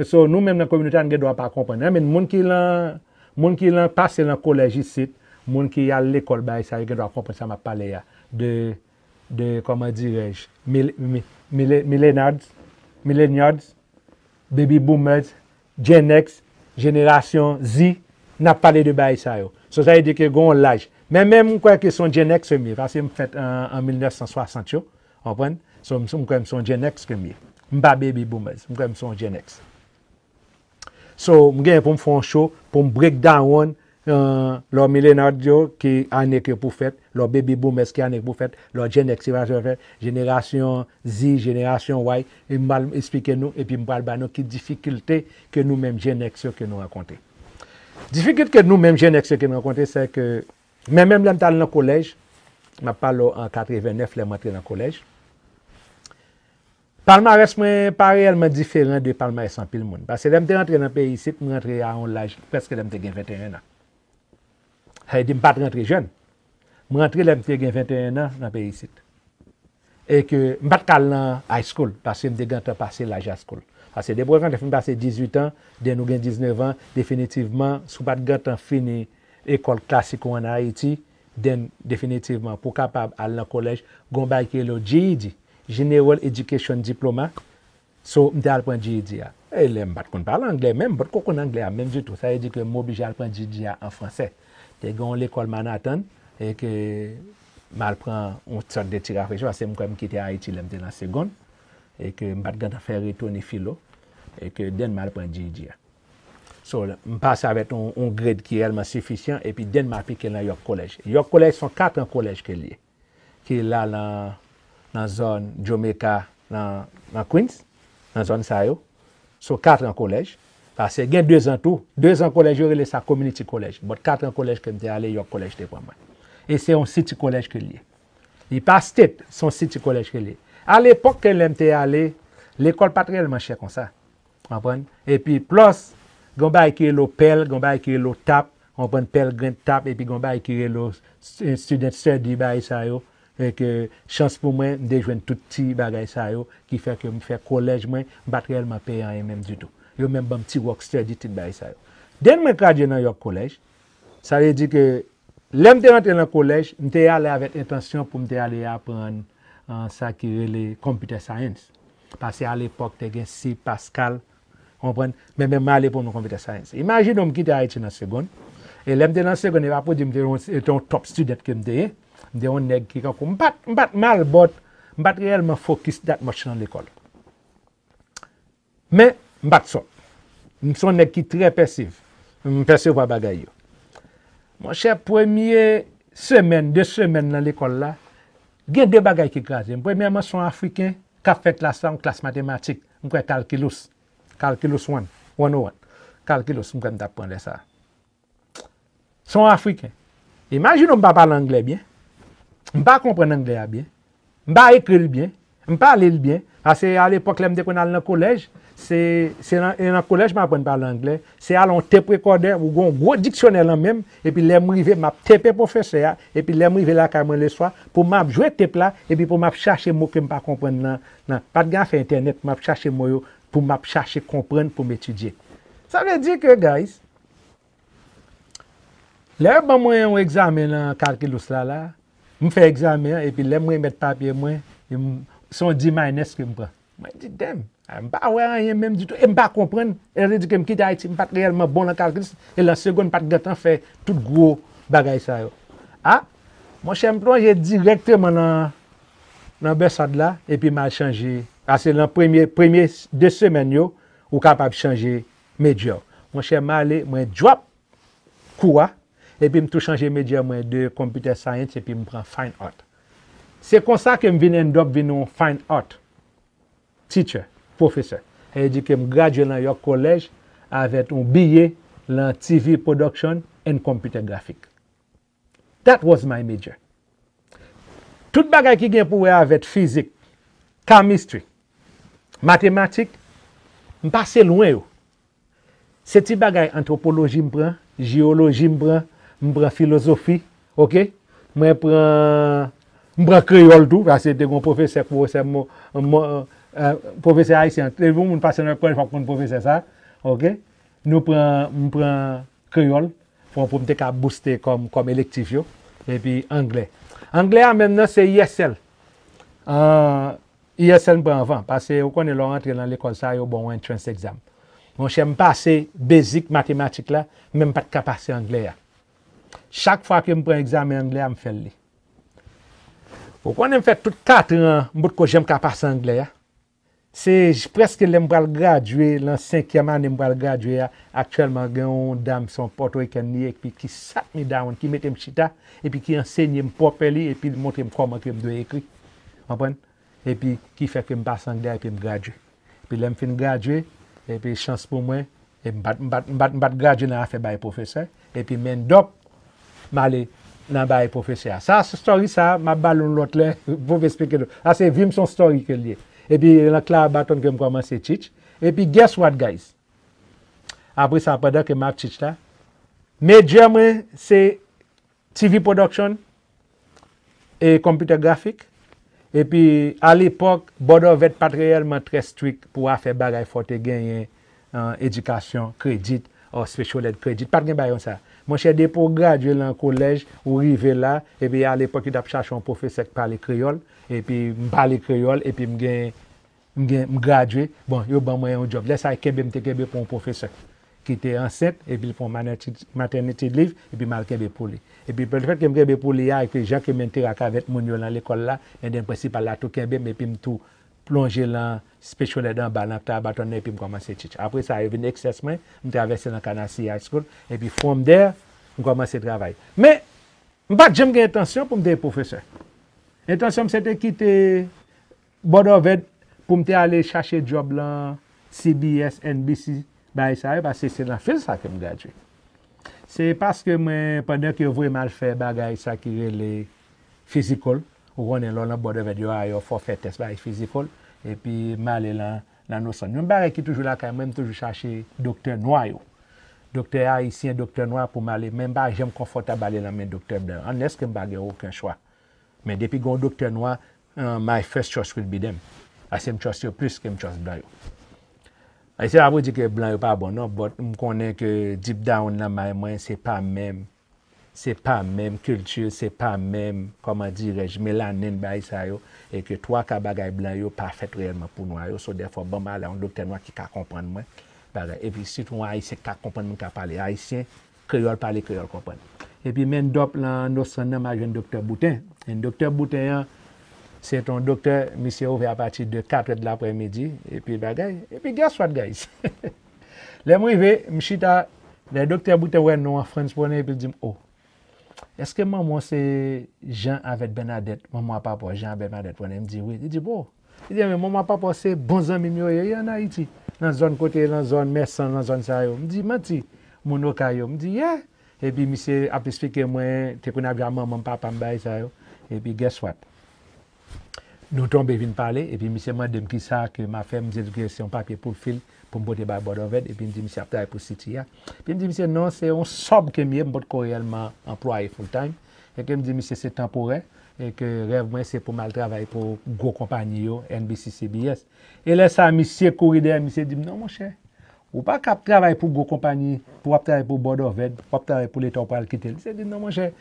so nou menm nan kominote a, n gen dwa pa konprann. I mean, moun ki lan, moun ki lan pase nan kolèj isit, moun ki al lekòl, bagay sa, yo gen dwa konprann sa m ap pale a. De, de, kòman dirèj, mil, mi, mile, millennials, millennials, baby boomers, Gen X, jenerasyon Z, n ap pale de bagay sa yo. So, sa vle di ke gen yon laj. Men, men m kwè ke se yon Gen X ke m ye, paske m fèt an, an mil nèf san swasant yo, konprann? So, m, m kwè m se yon Gen X ke m ye. M pa baby boomers, m kwè m se yon Gen X. So, m gen pou m fè yon show, pou m break down, euh, lè millennials yo, ki ane ke pou fèt, lè baby boomers, ki ane pou fèt, lè Gen X, ki ane pou fèt, jenerasyon Z, jenerasyon Y, e m pral esplike nou, epi m pral ba nou ki difikilte ke nou menm Gen X yo ke nou rankontre. Difikilte ke nou menm Gen X yo ke nou rankontre, se ke, men menm lè m t al nan kolèj, m ap pale w an katreven nèf lè m antre nan kolèj. Palmarès mwen pa reyèlman diferan de palmarès anpil moun. Paske lè m te rantre nan peyi isit, m rantre a yon laj prèske lè m te gen venteyen an. Sa vle di m pa t rantre jèn. M rantre lè m te gen venteyen an nan peyi isit. E ke m pa t ka al nan high school, paske m te gentan pase laj high school. Paske depi w gentan fin pase dizuit an, then ou gen diznèf an, definitivman, si w pa t gentan fini ekòl klasik ou ann Ayiti, then definitivman, pou w kapab al nan kolèj, gon bagay ki rele G E D, General Education Diploma. So, m te al pran G E D a. E lè m pa t konn pale anglè menm, m pa t ko konn anglè a menm ditou. Sa vle di ke m oblije al pran G E D a an fransè. Te gen yon lekòl Manhattan, e ke m al pran yon sòt de ti rafrechi, paske m kwè m kite Ayiti lè m te nan segonn, e ke m pa t gentan fè reto ni filo, e ke then m al pran G E D a. So, m pase avèk yon, yon grade ki reyèlman sifisyan, epi then m aplike nan York College. York College se yon kat an kolèj ke l ye, ki la nan, nan zòn Jamaica, nan, nan Queens, nan zòn sa yo. So, kat an kolèj. Paske gen de zan tou. De zan kolèj, yo rele sa community college. But kat an kolèj ke m te ale, York College te pran mwen. E se yon city college ke l ye. Li pa state, se yon city college ke l ye. A lepòk ke lè m te ale, lekòl pa t reyèlman chè konsa. Konprann? Epi, plus, gon bagay ki rele Pell, gon bagay ki rele tap, konprann, Pell Grant tap, epi gon bagay ki rele student study, bagay sa yo. E ke chans pou mwen, m te jwenn tout ti bagay sa yo, ki fè ke m fè kolèj mwen, m pa t reyèlman peye anyen menm ditou. Yo menm ban m ti work study, tout bagay sa yo. Then mwen gradye nan York College, sa vle di ke lè m te rantre nan kolèj, m te ale avèk entansyon pou m te ale aprann, ah, sa ki rele computer science. Paske a lepòk, te gen C, Pascal, konprann? Men, men m ale pou m nan computer science. Imajine w, m kite Ayiti nan segonn. E lè m te nan segonn, e pa pou di m te yon, te yon top student ke m te ye. M te yon nèg ki kankou, m pa t, m pa t mal, but m pa t reyèlman focus that much nan lekòl. Men, m pa t sòt. M se yon nèg ki trè pèsiv. M pèsevwa bagay yo. Monchè, premye semèn, de semèn nan lekòl la, gen de bagay ki kraze m. Premyèman, se yon Afriken k ap fè klas la, yon klas matematik. M kwè calculus. Calculus one, one oh one. Calculus, m kwè m t ap pran lè sa a. Se yon Afriken. Imajine w, m pa pale anglè byen. M pa konprann anglè a byen. M pa ekri l byen. M pa li l byen. Paske a lepòk, lè m te konn al nan kolèj, se, se nan, e nan kolèj m aprann pale anglè. Se al yon tape recorder, ou gen yon gwo diksyonè nan men m, epi lè m rive, m ap tape pwofesè a, epi lè m rive lakay mwen leswa, pou m ap jwe tape la, epi pou m ap chache mo ke m pa konprann nan, nan. Pa t gen afè entènèt, m ap chache mo yo, pou m ap chache konprann, pou m etidye. Sa vle di ke, guys, lè yo ban mwen yon egzamen nan calculus la, la, m fè egzamen an, epi lè m remèt papye mwen, e m, se yon D minus ke m pran. Mwen di, damn, m pa wè anyen menm ditou, e m pa konprann. E sa vle di ke m kite Ayiti, m pa t reyèlman bon nan calculus, e nan segonn, m pa t gentan fè tout gwo bagay sa yo. A, monchè, m plonje dirèkteman nan, nan Bursard la, epi m al chanje. Paske nan premye, premye de semèn yo, ou kapab chanje major. Monchè, m ale, mwen drop kou a, epi m tou chanje major mwen de computer science, epi m pran fine art. Se konsa ke m vin end up vin yon fine art teacher, pwofesè. Sa vle di ke m gradye nan York College avèk yon B A nan T V Production and Computer Graphic. That was my major. Tout bagay ki gen pou wè avèk fizik, chemistry, matematik, m pase lwen yo. Se ti bagay antwopoloji m pran, jewoloji m pran, m pran filozofi, oke? Mwen pran, m pran kreyòl tou, paske te gon pwofesè, pwofesè mo, mo, eh, pwofesè ayisyen, te gon moun pase nan lekòl, fòk konn pwofesè sa, oke? Nou pran, m pran kreyòl, pou, pou m te ka booste kòm, kòm elektif yo, epi anglè. Anglè a menm nan se E S L. Ah, E S L m pran anvan, paske ou konnen lè w rantre nan lekòl sa, yo ba w entrance exam. Monchè, m pase basic matematik la, men m pa t ka pase anglè a. Chak fwa ke m pran egzamen anglè a, m fè l li. Ou konnen m fè tout katran, m potko janm ka pase anglè a. Se j-, prèske lè m pral gradye, nan senkyèm ane m pral gradye a, aktyèlman gen yon dam, se yon pòtorikèn li ye, epi ki sat me down, ki mete m chita, epi ki ansenye m properly, epi l montre m kòman ke m dwe ekri. Konprann? Epi ki fè ke m pase anglè a, epi m gradye. Epi lè m fin gradye, epi chans pou mwen, e m pa t, m pa t, m pa t, m pa t gradye nan afè bay pwofesè, epi m end up, m ale nan bay pwofesè a. Sa, story sa, m ap ba l yon lòt lè, pou m eksplike nou. Sa se vi m, se yon story ke l ye. Epi nan Clara Barton ke m kòmanse teach. Epi guess what, guys? Apre sa, pandan ke m ap teach la, major mwen se T V production e computer graphic. Epi, alepòk, Board of Ed pa t reyèlman trè strik pou afè bagay fò w te genyen an edikasyon, credit, or special ed credit. Pa t gen bagay konsa. Monchè, depi w gradye nan kolèj, ou rive la, epi alepòk, yo t ap chache yon pwofesè k pale kreyòl, epi m pale kreyòl, epi m gen, m gen, m gradye, bon, yo ban mwen yon djòb. Lè sa a, yo kenbe m, te kenbe pou yon pwofesè ki te ansent, epi l pran maternity, maternity leave, epi m al kenbe pou li. Epi, lefèt ke m kenbe pou li a, epi jan ke m enterak avèk moun yo nan lekòl la, endyen prensipal la tou kenbe m, epi m tou plonje nan special ed anba, nan Clarendon, epi m kòmanse teach. Apre sa, yo vin excess mwen, m travèse nan Canarsie High School, epi from there, m kòmanse travay. Men, m pa t janm gen entansyon pou m te pwofesè. Entansyon m se te kite Board of Ed pou m te ale chache djòb lan C B S, N B C, bagay sa yo, paske se nan field sa ke m gradye. Se paske mwen, pandan ke yo voye m al fè bagay sa ki rele physical, ou konnen lè w lan Board of Ed yo a, yo fè w fè tès bagay physical, epi m ale lan, lan Northern. Yon bagay ki toujou lakay mwen, m toujou chache doktè nwa yo. Doktè ayisyen, doktè nwa pou m ale, men m pa janm konfòtab ale nan men doktè blan. Unless ke m pa gen okenn chwa. Men depi gen yon doktè nwa, uh, my first choice will be them. Paske m trust yo plis ke m trust blan yo. E se pa pou di ke blan yo pa bon, non, but m konnen ke deep down nan may mwen, se pa menm, se pa menm kilti, se pa menm, kòman dirèj, melanin, bagay sa yo, e ke twa ka bagay blan yo pa fèt reyèlman pou nwa yo, so therefore, ban m ale yon doktè nwa ki ka konprann mwen, bagay. Epi sitou yon ayisyen ki ka konprann mwen ka pale ayisyen, kreyòl pale, kreyòl konprann. Epi m end up lan Northern nan, m al jwenn doktè Boutin. E doktè Boutin an, se t on doktè, misye ouvè apati de katrè de laprèmidi, epi bagay, epi guess what, guys? Lè m rive, m chita, lè doktè Boutin wè non an Frantz Pwonè, epi l di m, "Oh, èske manman w se Jean avèk Bernadette, manman a papa w, Jean avèk Bernadette Pwonè?" M di, "Wi." Li di, "Bon." Li di, "Men manman a papa w se bon zanmi m yo ye, ye ann Ayiti. Nan zòn kote, lan zòn Mèsan, lan zòn sa yo." M di, "Manti, moun Okay yo." M di, "Yeah." Epi misye ap esplike mwen, te konn ap jwe a manman m, papa m, bagay sa yo. Epi guess what? Nou tonbe vin pale, epi misye mande m kisa ke m ap fè, m di l ke se yon papye pou l fil pou m pote bay Board of Ed, epi m di misye ap travay pou city a. Epi m di misye, "Non, se yon sòb ke m ye, m potko reyèlman anplwaye full time." E ke m di misye se tanporè, e ke rèv mwen se pou m al travay pou gwo konpayi yo, N B C, C B S. E lè sa a, misye kouri dèyè, misye di m, "Non, monchè, ou pa ka ap travay pou gwo konpayi, pou w ap travay pou Board of Ed, w ap travay pou Leta, w pral kite l." Misye di m, "Non, monchè,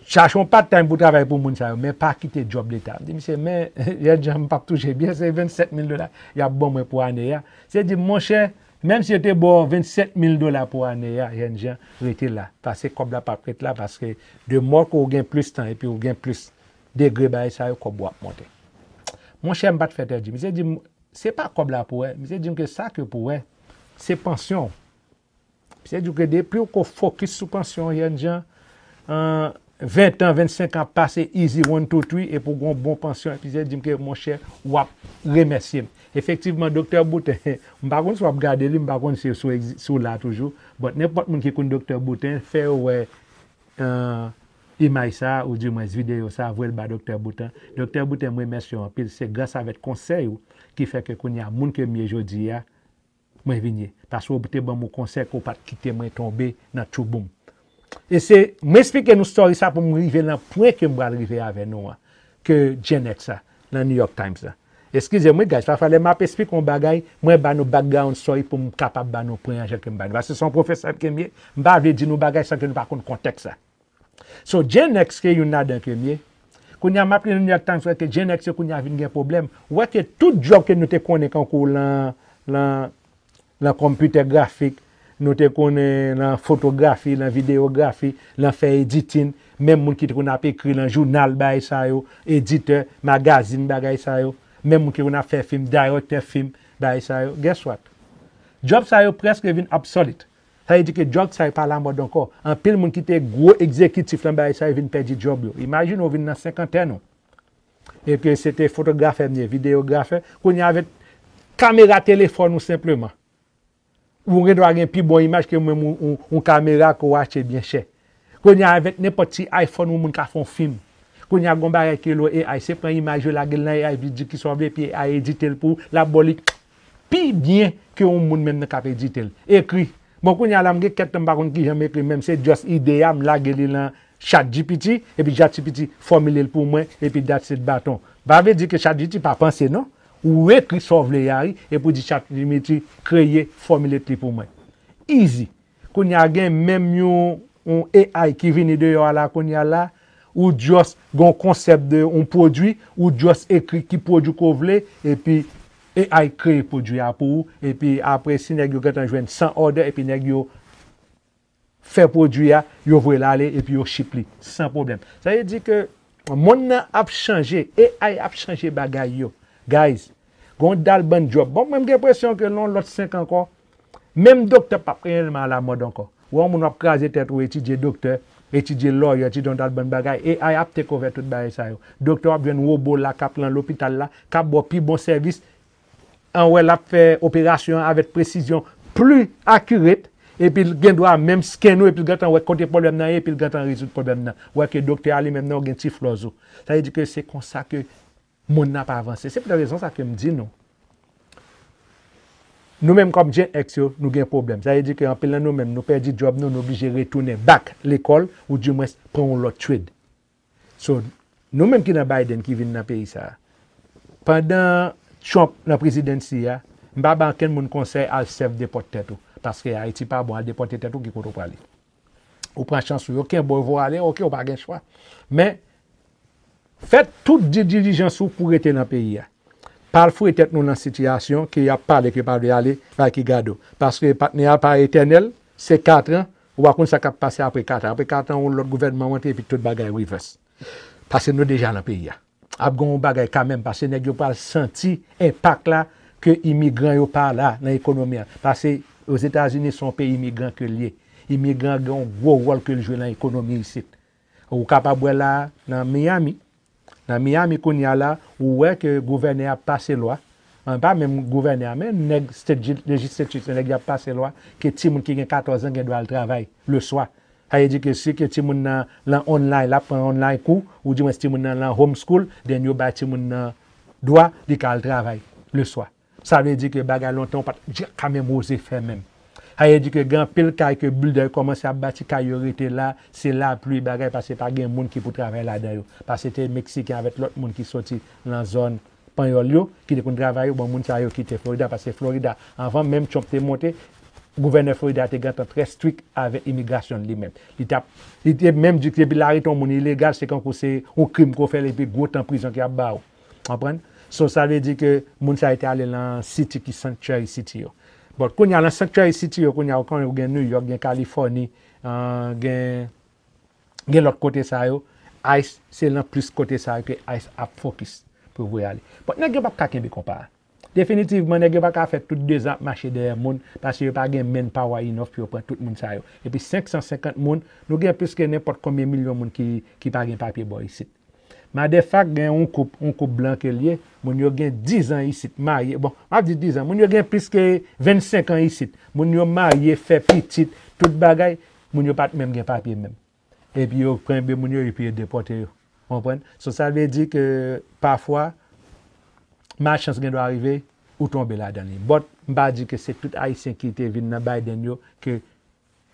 chache yon part time pou w travay pou moun sa yo, men pa kite djòb Leta." M di misye, "Men, jèn jan, m p ap touche byen, se vennsèt mil dola y ap ban mwen pou ane a." Misye di m, "Monchè, menm si yo te ba w vennsèt mil dola pou ane a, jèn jan, rete la. Paske kòb la p ap ret la, paske the more ke w gen plis tan epi w gen plis degre bagay sa yo, kòb ou ap monte." Monchè, m pa t fè tèt di. Misye di m, "Se pa kòb la pou wè." Misye di m ke sa ke pou wè, se pansyon w. Misye di w ke depi w ko fokis sou pansyon w, jèn jan, an ven tan, vennsenk an ap pase easy, one, two, three, epi w gen yon bon pansyon. Epi misye di m ke, "Monchè, w ap remèsye m." Efektivman, doktè Boutin, m pa konn si w ap gade li, m pa konn si sou egzi-, si w la toujou, but nenpòt moun ki konn doktè Boutin, fè yo wè, uh, imaj sa, ou dimwens videyo sa, voye l ba doktè Boutin. Doktè Boutin, m remèsye w anpil. Se gras avèk konsèy ou ki fè ke kounye a, moun ke m ye jodi a, mwen vin ye. Paske w te ban m yon konsèy ke w pa t kite mwen tonbe nan tchouboum. E se, mwen esplike nou story sa pou m rive nan pwen ke m pral rive avè nou an, ke Gen X la, nan New York Times la. Eskize m, wi, guys, pafwa lè m ap esplike yon bagay, mwen ba nou background story pou m kapab ba nou pwen an jan ke m ba nou. Paske se yon pwofesè ke m ye, m pa vle di nou bagay san ke nou pa konn kontèks la. So, Gen X ke youn ladan ke m ye. Kounye a, m ap li nan New York Times, wè ke Gen X yo kounye a vin gen pwoblèm. Ou wè ke tout djòb ke nou te konnen kankou lan, lan, lan konpitè grafik, nou te konnen lan fotografi, lan videyografi, lan fè editing, menm moun ki te konn ap ekri lan jounal, bagay sa yo, editè, magazin, bagay sa yo, menm moun ki konn ap fè fim, dirèktè fim, bagay sa yo. Guess what? Djòb sa yo prèske vin obsolete. Sa vle di ke djòb sa yo pa lamòd ankò. Anpil moun ki te gwo egzekitif lan bagay sa yo vin pèdi djòb yo. Imajine w vin nan senkantèn ou. E ke se te fotografè m ye, videografè. Kounye a avèk kamera telefòn ou senpleman. Ou gen dwa gen pi bon imaj ke menm yon, yon, yon kamera ke w achte byen chè. Kounye a avèk nenpòt ti iPhone yon moun ka fè yon fim. Kounye a gon bagay ke lo A I, se pran imaj yo lage l nan A I, epi di kisa w vle, epi A I edite l pou w, l ap ba w li pi byen ke yon moun menm nan k ap edite l. Ekri. Bon, kounye a la, m gen kèk tan m pa konn kijan m ekri, menm se just ide a, m lage li lan, ChatGPT, epi ChatGPT fòmile l pou mwen, epi that's it, baton. Pa vle di ke ChatGPT pa panse, non. Ou ekri sa w vle a, wi, epi w di ChatGPT kreye, fòmile li pou mwen. Easy. Kounye a gen menm yon, yon A I ki vini deyò a la, kounye a la, ou just gen yon konsèp de yon pwodui, ou just ekri ki pwodui ke w vle, epi A I kreye pwodui a pou ou, epi apre si nèg yo gentan jwenn san òdè, epi nèg yo fè pwodui a, yo voye l ale, epi yo ship li, san pwoblèm. Sa vle di ke monn nan ap chanje, A I ap chanje bagay yo. Guys, gen yon dal bann djòb. Bon, mwen, m gen enpresyon ke nan yon lòt senk ankò, menm doktè p ap reyèlman alamòd ankò. Ou wè yon moun w ap kraze tèt ou, etidye doktè, etidye lawyer, etidye yon dal bann bagay, A I ap take over tout bagay sa yo. Doktè w ap jwenn wobo la k ap nan lopital la, k ap ba w pi bon sèvis, an wè l ap fè operasyon an avèk presizyon pli akiret, epi l gen dwa menm scan ou, epi l gentan wè kote pwoblèm nan ye, epi l gentan rezoud pwoblèm nan. Ou wè ke doktè a li menm nan, ou gen ti flòz ou. Sa vle di ke se konsa ke monn nan ap avanse. Se poutèt rezon sa ke m di nou, nou menm kòm Gen X yo, nou gen pwoblèm. Sa vle di ke anpil nan nou menm, nou pèdi djòb nou, nou oblije retounen back lekòl, ou dimwens pran yon lòt trade. So, nou menm ki nan Biden ki vin nan peyi sa a, pandan Trump nan prezidansi a, m pa bay ankenn moun konsèy al sèf depòt tèt ou. Paske Ayiti pa bon, al depòte tèt ou, ki kote w prale? Ou pran chans ou, yo kenbe w, vo ale, oke, ou pa gen chwa. Men, fè tout di dilijans ou pou rete nan peyi a. Pa al foure tèt nou nan sitiyasyon ke y ap pale ke pa vle ale, bay ki gade w. Paske patnè a pa etènèl, se katran, ou pa konn sa k ap pase apre katran. Apre katran, yon lòt gouvènman antre epi tout bagay reverse. Paske nou deja nan peyi a. Ap gen yon bagay kanmenm, paske nèg yo pral santi enpak la ke imigran yo pa la nan ekonomi a. Paske Ozetazini se yon peyi imigran ke l ye. Imigran gen yon gwo wòl ke l jwe nan ekonomi isit. Ou kapab wè la nan Miami. Nan Miami kounye a la, ou wè ke gouvènè ap pase lwa. An, pa menm gouvènè a, men nèg state legislature, se nèg y ap pase lwa ke timoun ki gen katòz an gen dwa al travay leswa. Sa vle di ke si ke timoun nan lan online, l ap pran online kou, ou dimwens timoun nan lan homeschool, then yo bay timoun nan dwa li ka al travay leswa. Sa vle di ke bagay lontan ou pa t ja ka menm oze fè menm. Sa vle di ke gen anpil kay ke bildè yo kòmanse ap bati, kay yo rete la, se lapli bagay, paske pa gen moun ki pou travay ladan yo. Paske te Meksiken avèk lòt moun ki soti lan zòn panyòl yo, ki te konn travay yo, bon, moun sa yo kite Florida, paske Florida, anvan menm Trump te monte, gouvènè Florida te gentan trè strik avèk imigrasyon li menm. Li t ap, li te menm di ke depi l arete yon moun ilegal, se kankou se yon krim ke w fè l epi gwo tan prizon ke y ap ba w. Konprann? So, sa vle di ke moun sa yo te ale lan city ki sanctuary city yo. But kounye a, lan sanctuary city yo, kounye a, ou konnen ou gen New York, gen Californie, ah, gen, gen lòt kote sa yo. ICE, se lan plis kote sa yo ke ICE ap focus pou voye ale. But nèg yo p ap ka kenbe konpa a. Definitivman, nèg yo pa ka fè tout dezan ap mache dèyè moun, paske yo pa gen manpower enough pou yo pran tout moun sa yo. Epi senk san senkant moun, nou gen plis ke nenpòt konbyen milyon moun ki, ki pa gen papye bò isit. Madefak gen yon koup, yon koup blan ke l ye, moun yo gen diz an isit, marye, bon, m ap di diz an, moun yo gen plis ke vennsenk an isit, moun yo marye, fè pitit, tout bagay, moun yo pa t menm gen papye menm. Epi yo kenbe moun yo, epi yo depòte yo. Konprann? So, sa vle di ke pafwa, malchans gen dwa rive, ou tonbe ladan li. But, m pa di ke se tout Ayisyen ki te vin nan Biden yo ke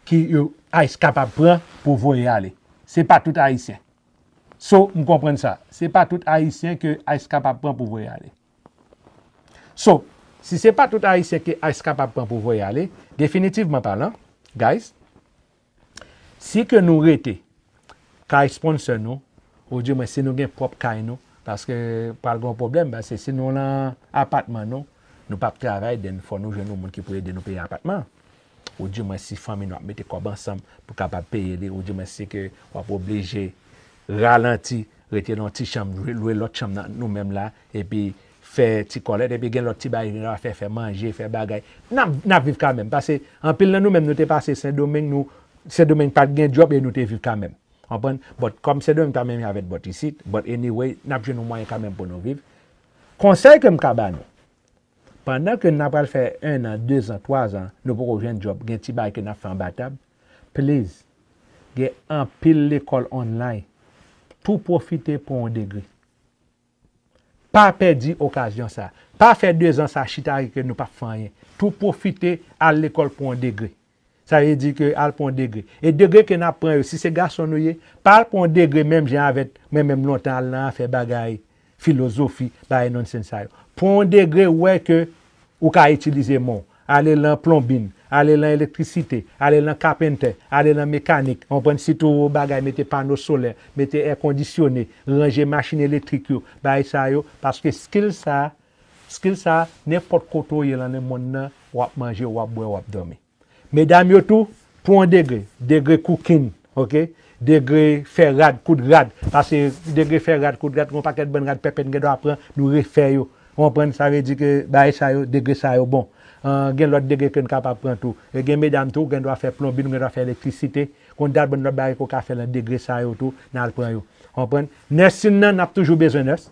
ki yo, ICE kapab pran pou voye ale. Se pa tout Ayisyen. So, m konprann sa. Se pa tout Ayisyen ke ICE kapab pran pou voye ale. So, si se pa tout Ayisyen ke ICE kapab pran pou voye ale, definitivman palan, guys, si ke nou rete kay sponsor nou, ou di mwen si nou gen pwòp kay nou, paske pral gen yon pwoblèm, paske si nou lan apatman nou, nou p ap travay, then fò nou jwenn yon moun ki pou ede nou peye apatman. Ou di mwen si fanmi nou ap mete kòb ansanm pou kapab peye li, ou di mwen si ke w ap oblije ralanti, rete nan yon ti chanm, lwe, lwe lòt chanm nan nou menm la, epi fè ti kòlèt, epi gen lòt ti bagay nou a fè, fè manje, fè bagay. N ap, n ap viv kanmenm, paske anpil nan nou menm nou te pase Sendomeng, nou, Sendomeng pa t gen djòb e nou te viv kanmenm. Konprann? But kòm Sendomeng pa menm avèk bòt isit, but anyway, n ap jwenn yon mwayen kanmenm pou nou viv. Konsèy ke m ka ba nou, pandan ke n ap pral fè en an, de zan, twa zan, nou poko jwenn djòb, gen ti bagay ke n ap fè anba tab, please, gen anpil lekòl online. Tou pwofite pran yon degre. Pa pèdi okazyon sa. Pa fè de zan sa chita ri ke nou p ap fè anyen. Tou pwofite al lekòl pran yon degre. Sa vle di ke al pran yon degre. E degre ke n ap pran yo, si se gason nou ye, pa al pran yon degre menm jan avèk mwen menm lontan al nan afè bagay filozofi, bagay nonsense sa yo. Pran yon degre ou wè ke ou ka itilize men w. Ale lan plonbin, ale lan elektrisite, ale lan kapentè, ale lan mekanik, konprann, sitou bagay mete pano solè, mete èkondisyone, ranje machin elektrik yo, bagay sa yo, paske skill sa, skill sa, nenpòt kote w ye lan lemonn nan, w ap manje, w ap bwè, w ap dòmi. Medam yo tou, pran degre, degre cooking, ok? Degre fè rad, koud rad, paske degre fè rad, koud rad, gon pakèt bann rad pèpèt n gen dwa pran, nou refè yo. Ou konprann? Sa vle di ke bagay sa yo, degre sa yo bon. An, gen lòt degre ke n kapab pran tou. E gen medam tou, ou gen dwa fè plonbin, ou gen dwa fè elektrisite. Gon dat bann lòt bagay ke w ka fè lan degre sa yo tou, n al pran yo. Ou konprann? Nursing nan, n ap toujou bezwen nurse.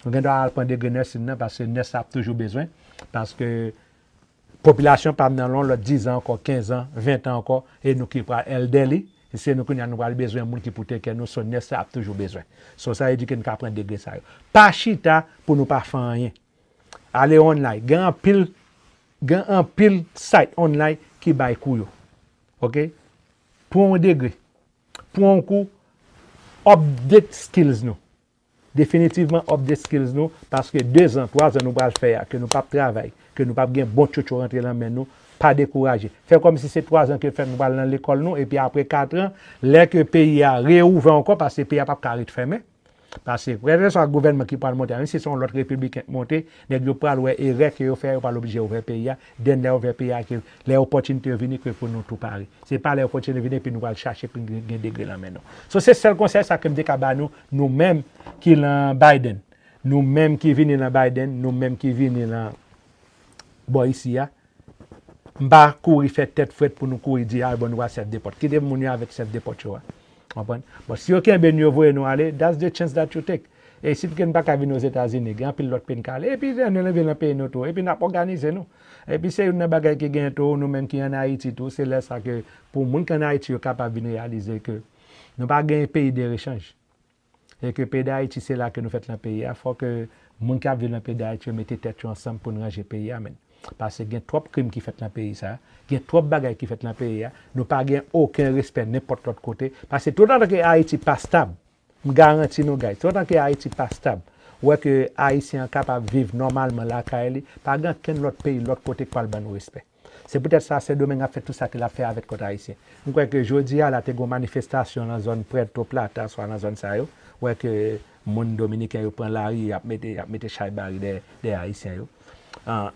Ou gen dwa al pran degre nursing nan, paske nurse ap toujou bezwen. Paske popilasyon pa m nan lon lòt diz an ankò, kenz an, ven an ankò, e nou ki pral elderly, se nou kounye a nou pral bezwen moun ki pou take care nou, so nurse sa ap toujou bezwen. So sa vle di ke n ka pran degre sa yo. Pa chita pou nou pa fè anyen. Ale online, gen anpil, gen anpil site online ki bay kou yo. Ok? Pran yon degre. Pran yon kou, update skills nou. Definitivman update skills nou, paske de zan, twa zan nou pral fè a, ke nou p ap travay, ke nou p ap gen bon tchotcho rantre lan men nou, pa dekouraje. Fè kòmsi se twa zan ke fèt nou pral nan lekòl nou, epi apre kat an, lè ke peyi a reouvè ankò, paske peyi a p ap ka ret fèmen. Paske, kèlkeswa gouvènman ki pral monte a, menm si se yon lòt repibliken k monte, nèg yo pral wè erè ke yo fè, yo pral oblije ouvè peyi a, then lè yo ouvè peyi a, ke lè opòtinite yo vini, ke pou nou tou pare. Se pa lè opòtinite vini epi nou pral chache pou gen, gen degre lan men nou. So, se sèl konsèy sa ke m te ka ba nou, nou menm ki lan Biden, nou menm ki vini lan Biden, nou menm ki vini lan bò isi a. M pa kouri fè tèt frèt pou nou kouri di, "Ah, bon, nou pral sèf de pòt." Kite moun yo avèk sèf de pòt yo a. Konprann? Bon, si yo kenbe nou, yo voye nou ale, that's the chance that you take. E si ke n pa ka vin Ozetazini, gen anpil lòt peyi n ka ale. Epi nou vin nan peyi nou tou. Epi n ap òganize nou. Epi se youn nan bagay ki gen tou, nou menm ki ann Ayiti tou, se lè sa ke pou moun ki ann Ayiti yo kapab vin reyalize ke nou pa gen peyi de rechanj. E ke peyi Dayiti se la ke nou fèt lan peyi a, fò ke moun k ap viv lan peyi Dayiti yo mete tèt yo ansanm pou n ranje peyi a, menn. Paske gen twòp krim ki fèt lan peyi sa, gen twòp bagay ki fèt lan peyi a, nou pa gen okenn respè nenpòt lòt kote. Paske toutotan ke Ayiti pa stab, m garanti nou, guys, toutotan ke Ayiti pa stab, ou wè ke Ayisyen an kapab viv nòmalman lakay li, pa gen okenn lòt peyi, lòt kote k pral ban nou respè. Se poutèt sa, Sendomeng ap fè tout sa ke l ap fè avèk kòt ayisyen. M kwè ke jodi a la, te gen yon manifestasyon nan zòn Puerto Plata, swa nan zòn sa yo, wè ke moun dominiken yo pran lari, y ap mete, y ap mete chay bari dèyè, dèyè ayisyen yo. Ah,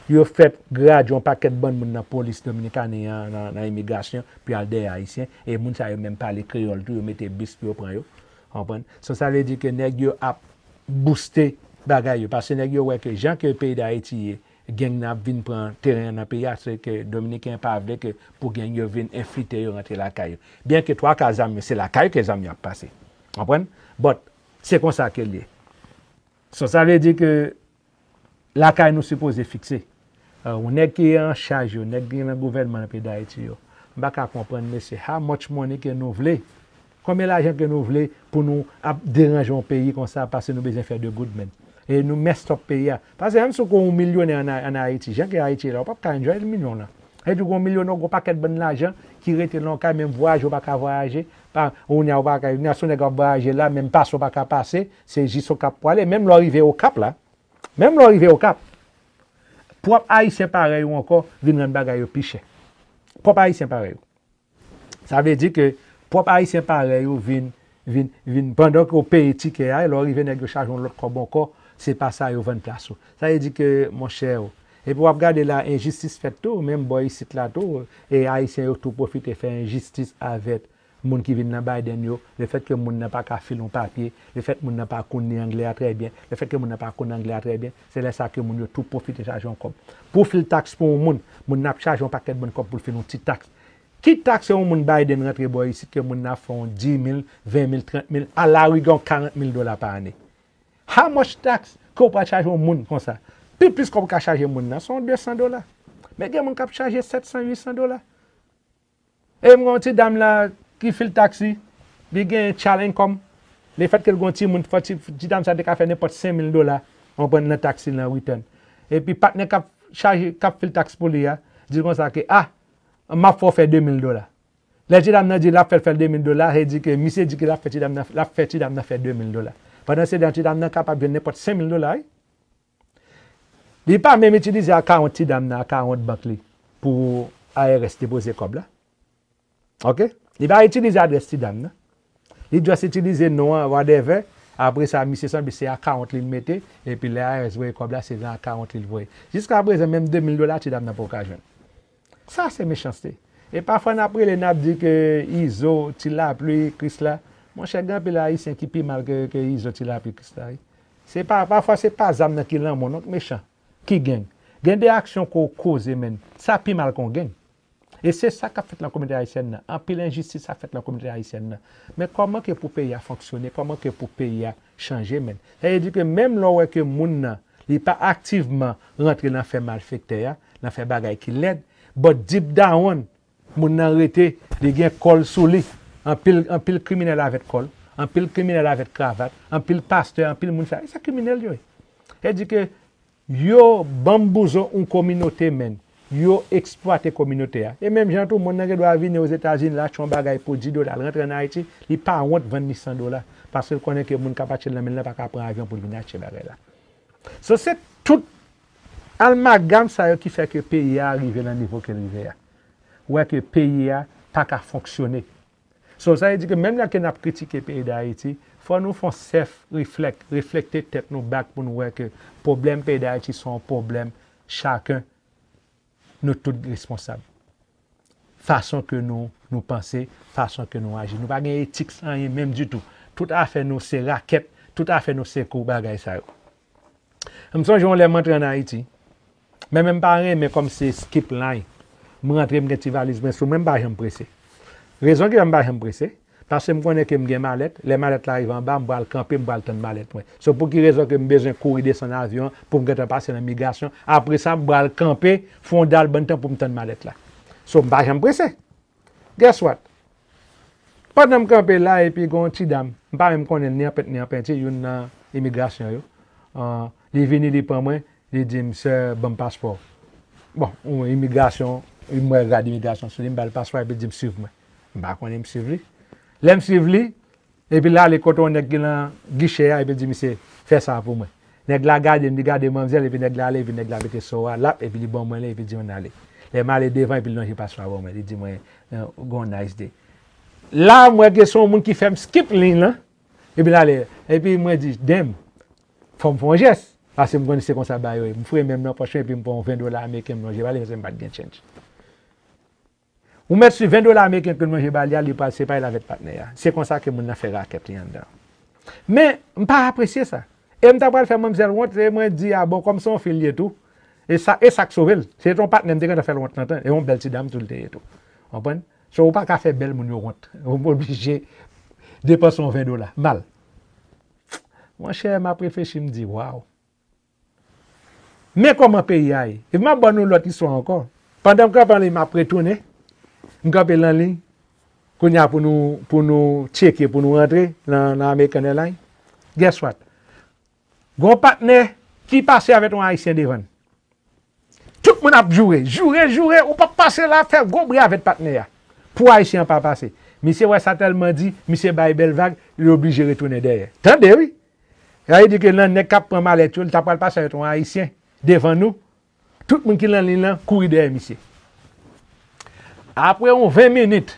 yo fèt gradye yon pakèt bann moun nan polis dominikani an, nan, nan imigrasyon, pou y al dèyè ayisyen, e moun sa yo menm pale kreyòl tou, yo mete bis pou yo pran yo. Konprann? So, sa vle di ke nèg yo ap bouste bagay yo, paske nèg yo wè ke jan ke peyi Dayiti ye, gang nan ap vin pran teren an nan peyi a, se ke Dominiken pa vle ke pou gang yo vin enfiltre yo rantre lakay yo. Byen ke twa ka zam yo, se lakay yo ke zam yo ap pase. Konprann? But, se konsa ke l ye. So, sa vle di ke lakay nou sipoze fikse. Ah, yon nèg ki an chaj yo, nèg ki nan gouvènman nan peyi Dayiti yo, m pa ka konprann, mesye, how much money ke nou vle? Konbyen lajan ke nou vle pou nou ap deranje yon peyi konsa, paske nou bezwen fè the good, man? E nou mess up peyi a. Paske menm si w gon yon milyonè ann, ann Ayiti, jan ke Ayiti ye la, ou p ap ka enjoy milyon nan. E di w gon milyonè, w gon pakèt bann lajan ki rete lan w kay, menm vwayaje w pa ka vwayaje. Pa, ou nya ou pa ka, ou nya si yon nèg ap vwayaje la, menm pase w pa ka pase, se jis Okap pou ale. Menm lè w rive Okap la, menm lè w rive Okap, pwòp Ayisyen parèy ou ankò vin rann bagay yo pi chè. Pwòp Ayisyen parèy ou. Sa vle di ke pwòp Ayisyen parèy ou vin, vin, vin, pandan ke w peye tikè a, lè w rive nèg yo chaje yon lòt kòb ankò, se pa sa yo vann plas ou. Sa vle di ke, monchè, epi w ap gade la, enjistis fèt tou, menm bò isit la tou, e Ayisyen yo tou pwofite fè enjistis avèk moun ki vin nan Biden yo, lefètke moun nan pa ka fil yon papye, lefèt moun nan pa konn li anglè a trè byen, lefètke moun nan pa konn anglè a trè byen, se lè sa ke moun yo tou pwofite chaje yon kòb. Pou fil taks pou yon moun, moun nan ap chaje yon pakèt bann kòb pou l fil yon ti taks. Ki taks yon moun Biden rantre bò isit ke moun nan ap fè yon dis mil, ven mil, trant mil, alarigè yon karant mil dola pa ane? How much tax ke w pral chaje yon moun konsa? Pi plis kòb ou ka chaje moun nan, se yon de san dola. Men gen moun k ap chaje sèt san, uit san dola. E m gen yon ti dam la ki fil taks li, li gen child income. Lefètke l gen yon timoun, fò ti, ti dam sa te ka fè nenpòt senk mil dola, w konprann, nan taks li, nan return. Epi patnè k ap chaje, k ap fil taks pou li a, di l konsa ke, ah, m ap fè w fè de mil dola. Lè ti dam nan di l ap fè l fè de mil dola, se di ke misye di ke l ap fè ti dam nan, l ap fè ti dam nan fè de mil dola. Pandan se tan, ti dam nan kapab jwenn nenpòt senk mil dola, wi. Li pa menm itilize akawont ti dam nan, akawont bank li, pou I R S depoze kòb la. Oke? Li pa itilize adrès ti dam nan. Li just itilize non an, whatever. Apre sa, misye sanble se akawont li l mete, epi lè I R S voye kòb la, se nan akawont li l voye. Jiska prezan, menm de mil dola, ti dam nan poko ka jwenn. Sa se mechanste. E pafwa n ap rele, n ap di ke Izo, Ti Lapli, Krisla. Monchè, gen anpil Ayisyen ki pi mal ke, ke Izo, Ti Lapli, Krisla, wi. Se pa, pafwa se pa zam nan ki lanmò, non, k mechan, ki gang. Gen de aksyon ke w koze, menn. Sa pi mal ke yon gang. E se sa k ap fèt nan kominote ayisyèn nan. Anpil enjistis ap fèt nan kominote ayisyèn nan. Men kòman ke pou peyi a fonksyone, kòman ke pou peyi a chanje, menn. Sa vle di ke menm lè w wè ke moun nan, li pa aktivman rantre nan fè malfektè a, nan fè bagay ki lèd, but deep down, moun nan rete, li gen kò l sou li. Anpil, anpil kriminèl avèk kò l, anpil kriminèl avèk kravat, anpil pastè, anpil moun sa. E se kriminèl yo ye. Sa vle di ke yo banm bouzon yon kominote, menn. Yo eksplwate kominote a. E menm jan tou, moun nan gen dwa vini Ozetazini, l achte yon bagay pou dis dola, l rantre ann Ayiti, li pa wont vann li san dola. Paske l konnen ke moun k ap achte l nan men l lan pa ka pran avyon pou l vin achte bagay la. So, se tout almagam sa yo ki fè ke peyi a rive nan nivo ke l rive a. Ou wè ke peyi a pa ka fonksyone. So, sa vle di ke menm lè ke n ap kritike peyi Dayiti, fò nou fè yon self reflect, reflekte tèt nou back pou nou wè ke pwoblèm peyi Dayiti se yon pwoblèm chaken, nou tout responsab. Fason ke nou, nou panse, fason ke nou aji. Nou pa gen etik anyen menm ditou. Tout afè nou se rakèt, tout afè nou se kou bagay sa yo. M sonje yon lè m antre ann Ayiti. Men, men m pa renmen kòm se skip line. M rantre, m gen ti valiz mwen sou mwen, m pa janm prese. Rezon ki fè m pa janm prese, paske m konnen ke m gen malèt. Lè malèt la rive anba, m pral kanpe, m pral tann malèt mwen. So, pou ki rezon ke m bezwen kouri desann avyon an pou m gentan pase nan migrasyon? Apre sa, m pral kanpe, fè yon dal bann tan pou m tann malèt la. So, m pa janm prese. Guess what? Pandan m kanpe la, epi gen yon ti dam, m pa menm konnen l ni an pent ni an penti, youn nan imigrasyon yo. Ah, li vini, li pran mwen, li di m, "Sè, ban m paspò." Bon, yon imigrasyon, m wè rad imigrasyon sou li, m ba l paspò, epi l di m, "Swiv mwen." M pa konnen m swiv li. Lè m swiv li, epi l ale kote yon nèg ki nan gichè a, epi l di, "Misye, fè sa pou mwen." Nèg la gade m, li gade manmzèl, epi nèg la ale, epi nèg la mete so a l ap, epi li ban mwen li, epi di, "Ann ale." Lè m ale devan, epi l lonje paspò a ban mwen, li di mwen, "Gon nice day." La, m wè ke se yon moun ki fè m skip line lan, epi l ale. Epi mwen di, "Damn, fò m fè yon jès." Paske m konnen se konsa bagay yo ye. M fouye men m nan pòch mwen, epi m pran yon ven dola ameriken, m lonje ba li, paske m pa t gen change. Ou mèt swiv ven dola ameriken ke l manje ba li a, li pral separe l avèk patnè a. Se konsa ke moun nan fè rakèt li anndan. Men, m pa apresye sa. E m ta pral fè manmzèl wont, e mwen di, "A bon, kòm se yon fi l ye tou, e sa, e sa k sove l." Se te yon patnè m te gentan fè l wont nan tan, e yon bèl ti dam tou l te ye tou. Konprann? So, ou pa ka fè bèl moun yo wont. Ou oblije depanse yon ven dola. Mal. Monchè, m ap reflechi, m di, "Waw." Men kòman peyi a ye. Epi m ap ba nou lòt istwa ankò. Pandan m kanpe anlè, m ap retounen. M kanpe nan liy. Kounye a pou nou, pou nou tcheke, pou nou rantre nan, nan American Airlines. Guess what? Gon patnè ki pase avèk yon Ayisyen devan l. Tout moun ap joure, joure, joure, ou p ap pase la, fè gwo bri avèk patnè a. Pou Ayisyen an pa pase. Misye wè sa tèlman di, misye bay bèl vag, li oblije retounen dèyè. Tande wi! Sa vle di ke nan nèg k ap pran malèt yo, li ta pral pase avèk yon Ayisyen devan nou. Tout moun ki nan liy lan kouri dèyè misye. Apre yon ven minit,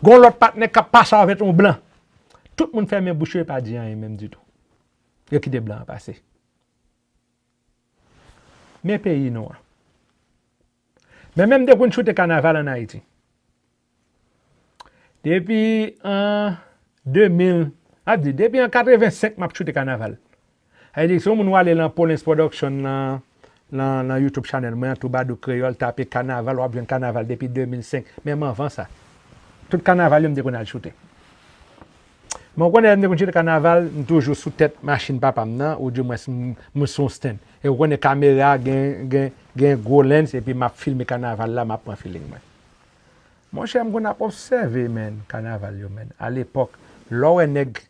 gon lòt patnè k ap pase avèk yon blan. Tout moun fèmen bouch yo, yo pa di anyen menm ditou. Yo kite blan an pase. Men peyi nou an. Men menm depi m choute kanaval ann Ayiti. Depi an de mil, ap di, depi an katrevensenk m ap choute kanaval. Sa vle di, si yon moun w ale nan Polens Production nan, nan, nan YouTube channel mwen an, Troubadour Kreyòl, tape kanaval, w ap jwenn kanaval depi de mil senk. Menm anvan sa, tout kanaval yo m te konn al choute. Men w konnen lè m te konn choute kanaval, m toujou sou tèt machin papa m nan, oudimwens m, m sou yon stand. E w konnen kamera gen, gen, gen gwo lens, epi m ap filme kanaval la, m ap pran feeling mwen. Monchè, m konn ap obsève, menn, kanaval yo, menn. Alepòk, lè w wè nèg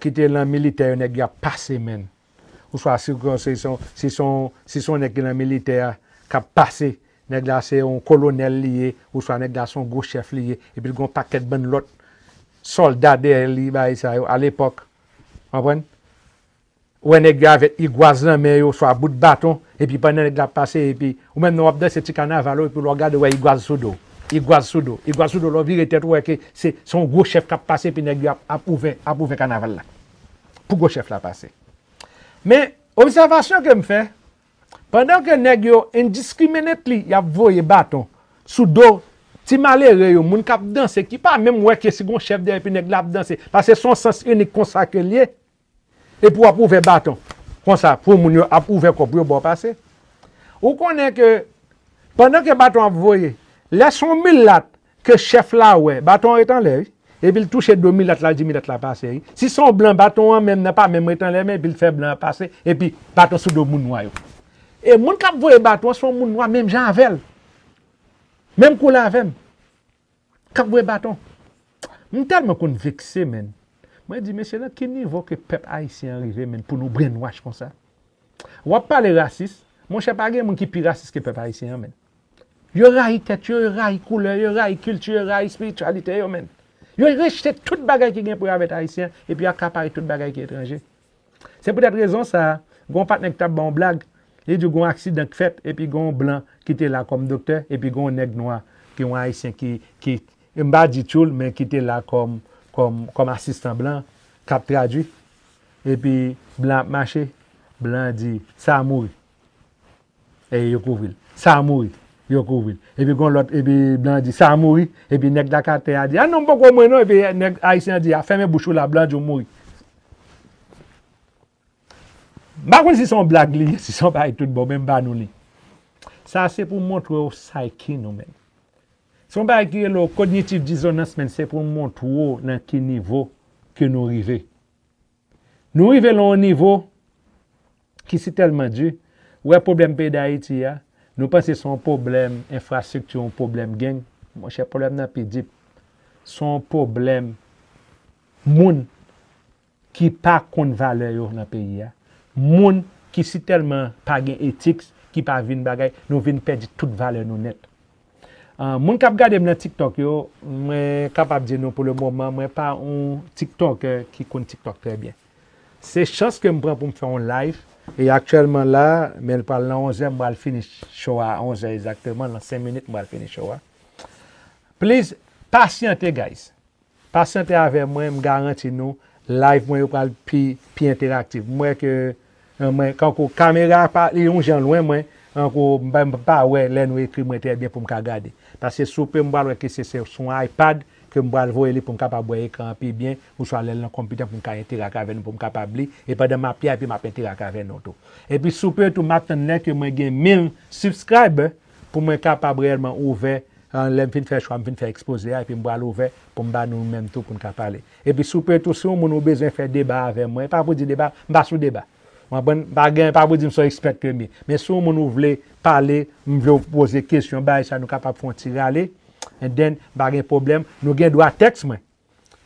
ki te nan militè yo, nèg y ap pase, menn. Oswa si, si se yon, si se yon, si se yon nèg ki nan militè a k ap pase, nèg la se yon kolonèl li ye, oswa nèg la se yon gwo chèf li ye, epi l gen yon pakèt bann lòt sòlda dèyè li, bagay sa yo, alepòk. Konprann? Ou wè nèg yo avèk igwaz nan men yo, oswa bout baton, epi pandan nèg la ap pase, epi ou menm nan w ap danse ti kanaval ou, epi lè w gade, w wè igwaz sou do. Igwaz sou do. Igwaz sou do, lè w vire tèt, ou wè ke se, se yon gwo chèf k ap pase, epi nèg yo ap, ap ouvè, ap ouvè kanaval la. Pou gwo chèf la pase. Men, obsèvasyon ke m fè, pandan ke nèg yo indiscriminately y ap voye baton sou do ti malere yo, moun k ap danse, ki pa menm wè ke si gon chèf dèyè epi nèg la ap danse, paske se yon sans inik konsa ke l ye, epi w ap ouvè baton konsa pou moun yo ap ouvè kò pou yo ba w pase. Ou konnen ke pandan ke baton ap voye, lè se yon milat ke chèf la wè, baton an ret anlè, wi. Epi l touche do milat la, l di milat la pase, wi. Si se yon blan, baton an menm nan pa menm ret anlè, men epi l fè blan an pase, epi baton sou do moun nwa yo. E moun k ap voye baton an, se yon moun nwa menm jan avè l. Menm koulè avè m. K ap voye baton. M tèlman konn vekse, menn. Mwen di, mesye, nan ki nivo ke pèp ayisyen an rive, menn, pou nou brainwash konsa? W ap pale rasis, monchè, pa gen moun ki pi rasis ke pèp ayisyen an, menn. Yo rayi tèt yo, yo rayi koulè, yo rayi kilti, yo rayi espirityalite yo, menn. Yo rejte tout bagay ki gen pou wè avèk ayisyen, epi akapare tout bagay ki etranje. Se poutèt rezon sa a, gen yon patnè ki t ap ba yon blag, li di gen yon aksidan k fèt, epi gen yon blan ki te la kòm doktè, epi gen yon nèg nwa, ki yon ayisyen ki, ki, m pa di tchoul, men ki te la kòm, kòm, kòm asistan blan, k ap tradui. Epi blan ap mache, blan di, sa a mouri. E yo kouvri l. Sa a mouri. Yo kouvri l. Epi gon lòt, epi blan di, sa a mouri. Epi nèg la k atè a di, a non, m poko mouri non. Epi nèg ayisyen an di, a fèmen bouch ou la, blan di w mouri. M pa konn si se yon blag li ye, si se yon bagay tout bon, men m ba nou li. Sa se pou montre w psyche nou menm. Se yon bagay ki rele w cognitive dissonance, men se pou montre w nan ki nivo ke nou rive. Nou rive nan yon nivo ki si tèlman di, ou wè pwoblèm peyi Dayiti a, nou panse se yon pwoblèm enfrastrikti, yon pwoblèm gang. Monchè, pwoblèm nan pi deep. Se yon pwoblèm moun ki pa konn valè yo nan peyi a. Moun ki si tèlman pa gen ethics, ki pa vin bagay, nou vin pèdi tout valè nou nèt. Ah, moun k ap gade m nan TikTok yo, mwen kapab di nou pou le moman, mwen pa yon TikToker ki konn TikTok trè byen. Se chans ke m pran pou m fè yon live, e aktyèlman la, men l pral nan onzè, m pral fini show a onzè egzakteman, nan senk minit m pral fini show a. Please, pasyante, guys. Pasyante avè mwen, m garanti nou, live mwen yo pral pi, pi enteraktif. M wè ke, eh, mwen, kankou kamera pa, li yon jan lwen mwen, kankou m pa, m pa wè lè nou ekri mwen trè byen pou m ka gade. Paske sou pe m pral wè ke se, se sou yon iPad ke m pral voye li pou m kapab wè ekran an pi byen, oswa lè l nan konpitè pou m ka enterak avè nou, pou m kapab li, e pandan m ap li a, epi m ap enterak avè nou tou. Epi sou pe tou, m ap tann lè ke mwen gen mil subscriber pou mwen kapab reyèlman ouvè, ah, lè m fin fè chwa, m fin fè ekspoze a, epi m pral ouvè pou m ba nou menm tou pou n ka pale. Epi sou pe tou, si yon moun ou bezwen fè deba avè mwen, e pa pou di deba, m pa sou deba. Ou konprann? M pa gen, pa pou di m se yon expert ke m ye. Men si yon moun ou vle pale, m vle w poze kesyon, bagay sa nou kapab fè yon ti rale. And then, m pa gen pwoblèm. Nou gen dwa tèks mwen.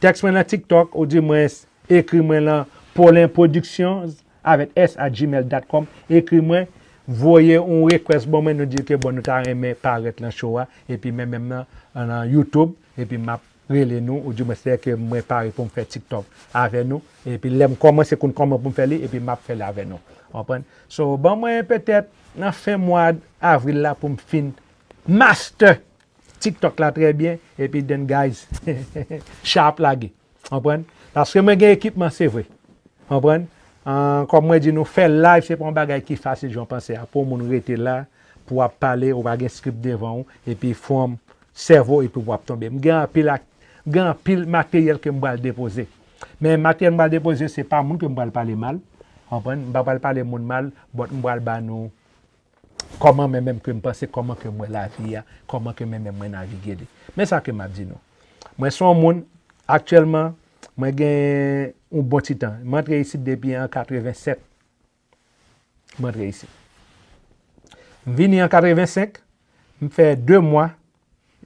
Tèks mwen nan TikTok, ou di mwen ekri mwen lan Paulin Productions avèk s at gmail dot com. Ekri mwen, voye yon request ban mwen, nou di ke bon, nou ta renmen parèt lan show a, epi men menm nan, nan YouTube, epi m ap rele nou, ou di mwen se ke mwen pare pou m fè TikTok avè nou, epi lè m kòmanse konn kòman pou m fè li, epi m ap fè li avè nou. Konprann? So, ban mwen petèt nan fen mwa avril la pou m fin master TikTok la trè byen, epi then guys, cha ap lage. Konprann? Paske mwen gen ekipman, se vre. Konprann? Ah, kòm mwen di nou, fè live, se pa yon bagay ki fasil jan w panse a. Pou yon moun rete la, pou w ap pale, ou pa gen script devan w, epi from sèvo, epi w ap tonbe. M gen anpil ak, gen anpil materyèl ke m pral depoze. Men materyèl m pral depoze, se pa moun ke m pral pale mal. Konprann? M pa pral pale moun mal, but m pral ba nou kòman mwen menm ke m panse, kòman ke m wè lavi a, kòman ke mwen menm mwen navige li. Men sa ke m ap di nou. Mwen se yon moun, aktyèlman, mwen gen yon bon ti tan. M antre isit depi an katrevennsèt. M antre isit. M vini an katrevensenk, m fè de mwa,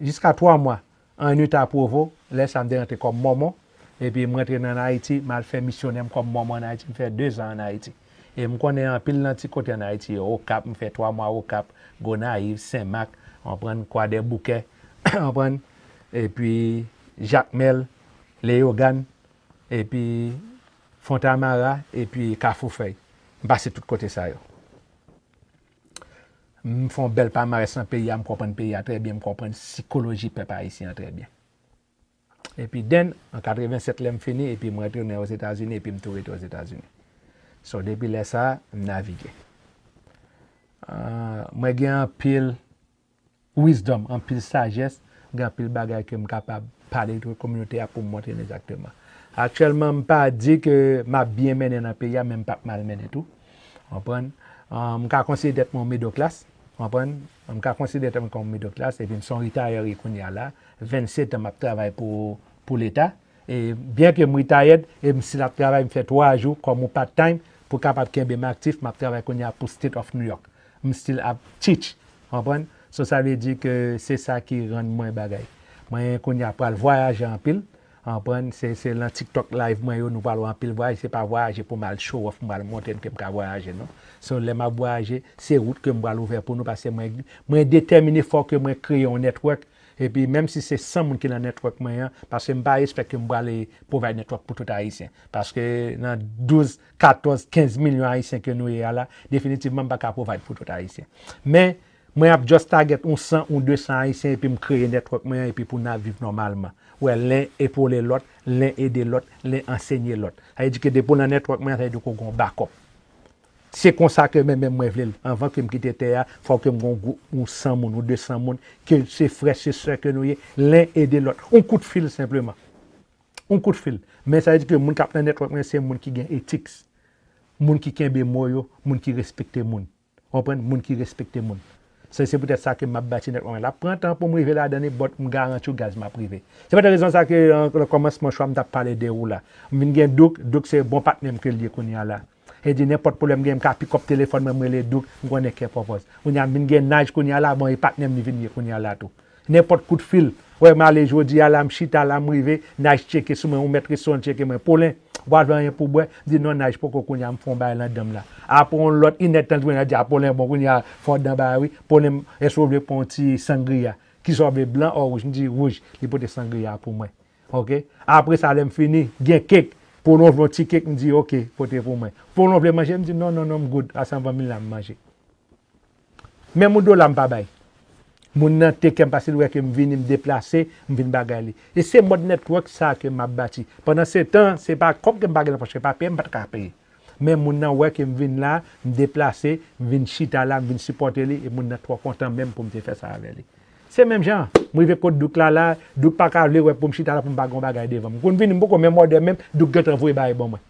jiska twa mwa, an Utah Provo, lè sa m te rantre kòm Mòmon, epi m rantre nan Ayiti, m al fè misyonè m kòm Mòmon an Ayiti, m fè de zan an Ayiti. E m konnen anpil nan ti kote an Ayiti yo, Okap, m fè twa mwa Okap, Gonayiv, Senmak, w konprann, Kwadèboukè, w konprann, epi Jakmèl, Leyogàn, epi Fontamara, epi Kafou Fèy. M pase tout kote sa yo. M fè yon bèl palmarès nan peyi a, m konprann peyi a trè byen, m konprann sikoloji pèp ayisyen an trè byen. Epi then, an katrevennsèt, lè m fini, epi mwen retounen Ozetazini, epi m tou rete Ozetazini. So, depi lè sa a, m navige. Ah, mwen gen anpil wisdom, anpil sajès, gen anpil bagay ke m kapab pale de kominote a pou m montre n egzakteman. Aktyèlman, m pa di ke m ap byen mennen nan peyi a, men m p ap mal mennen tou. Konprann? Ah, m ka konsidere tèt mwen yon middle class. Konprann? M ka konsidere tèt mwen kòm middle class, epi m se yon retiree kounye a la. Vennsetan m ap travay pou, pou Leta. E byen ke m retired, e m still ap travay, m fè twa jou kòm yon part time pou kapab kenbe m aktif, m ap travay kounye a pou State of New York. M still ap teach. Konprann? So, sa vle di ke se sa ki rann mwen bagay. Mwen kounye a pral vwayaje anpil. Konprann? Se, se lan TikTok live mwen yo, nou pral wè anpil vwayaje. Se pa vwayaje pou m al show off, m pral montre n ke m ka vwayaje, non. So, lè m ap vwayaje, se wout ke m pral ouvè pou nou, paske mwen, mwen detèmine fò ke mwen kreye yon network. Epi, menm si se san moun ki lan network mwen an, paske m pa espè ke m prale provide network pou tout Ayisyen. Paske nan douz, katòz, kenz milyon Ayisyen ke nou ye a la, definitivman, m pa ka provide pou tout Ayisyen. Men, mwen ap just target yon san ou de san Ayisyen, epi m kreye network mwen an, epi pou n ap viv nòmalman. Wè, len epole lòt, len ede lòt, len ansenye lòt. Sa vle di ke depi w lan network mwen an, sa vle di ke w gen yon backup. Se konsa ke mwen menm mwen vle l. Anvan ke m kite tè a, fò ke m gen yon gwoup, yon san moun, yon de san moun, ke se frè, se sè ke nou ye, len ede lòt. Yon kout fil senpleman. Yon kout fil. Men sa vle di ke moun k ap lan network mwen, se moun ki gen ethics. Moun ki kenbe mo yo, moun ki respekte moun. Konprann? Moun ki respekte moun. Se, se poutèt sa ke m ap bati network mwen. L ap pran tan pou m rive ladan li, but m garanti w, guys, m ap rive. Se poutèt rezon sa ke, an, nan kòmansman show a, m t ap pale de ou la. M vin gen Douk, Douk se bon patnè m ke l ye kounye a la. E di nenpòt pwoblèm gen, m ka pick up telefòn mwen, m rele Douk, m konnen kè pòpòz. Kounye a, m vin gen Naj kounye a la, bon, e patnè m li vin ye kounye a la tou. Nenpòt kout fil, wè, m ale jodi a la, m chita la, m rive, Naj tcheke sou mwen, yon mèt restoran tcheke mwen, Polen, w pral fè anyen pou bwè? M di, non, Naj, poko kounye a, m fè yon bagay lan dan m la. Apre yon lòt inèdtan, l tounen, l di, a, Polen, bon, kounye a, fò w dan bagay, wi. Polen, èske w vle pran yon ti sangria? Kisa w vle, blan or wouj? M di, wouj. Li pote sangria pou mwen. Oke? Apre sa, lè m fini, gen kèk. Polen vle yon ti kèk, m di, oke, pote pou mwen. Polen vle manje, m di, non, non, non, m good. Ase anvan m vin la, m manje. Menm yon dola m pa bay. Moun nan take care m, paske l wè ke m vini, m deplase, m vin bagay li. E se mòd network sa ke m ap bati. Pandan se tan, se pa kòb ke m pa gen nan pòch, se pa peye m pa t ka peye. Men moun nan wè ke m vin la, m deplase, m vin chita la, m vin sipòte li, e moun nan twò kontan menm pou m te fè sa avè li. Se menm jan, m rive kot Douk la la, Douk pa ka vle wè pou m chita la pou m pa gen yon bagay devan m. M konn vini, m poko menm òdè menm, Douk gentan voye bagay ban mwen.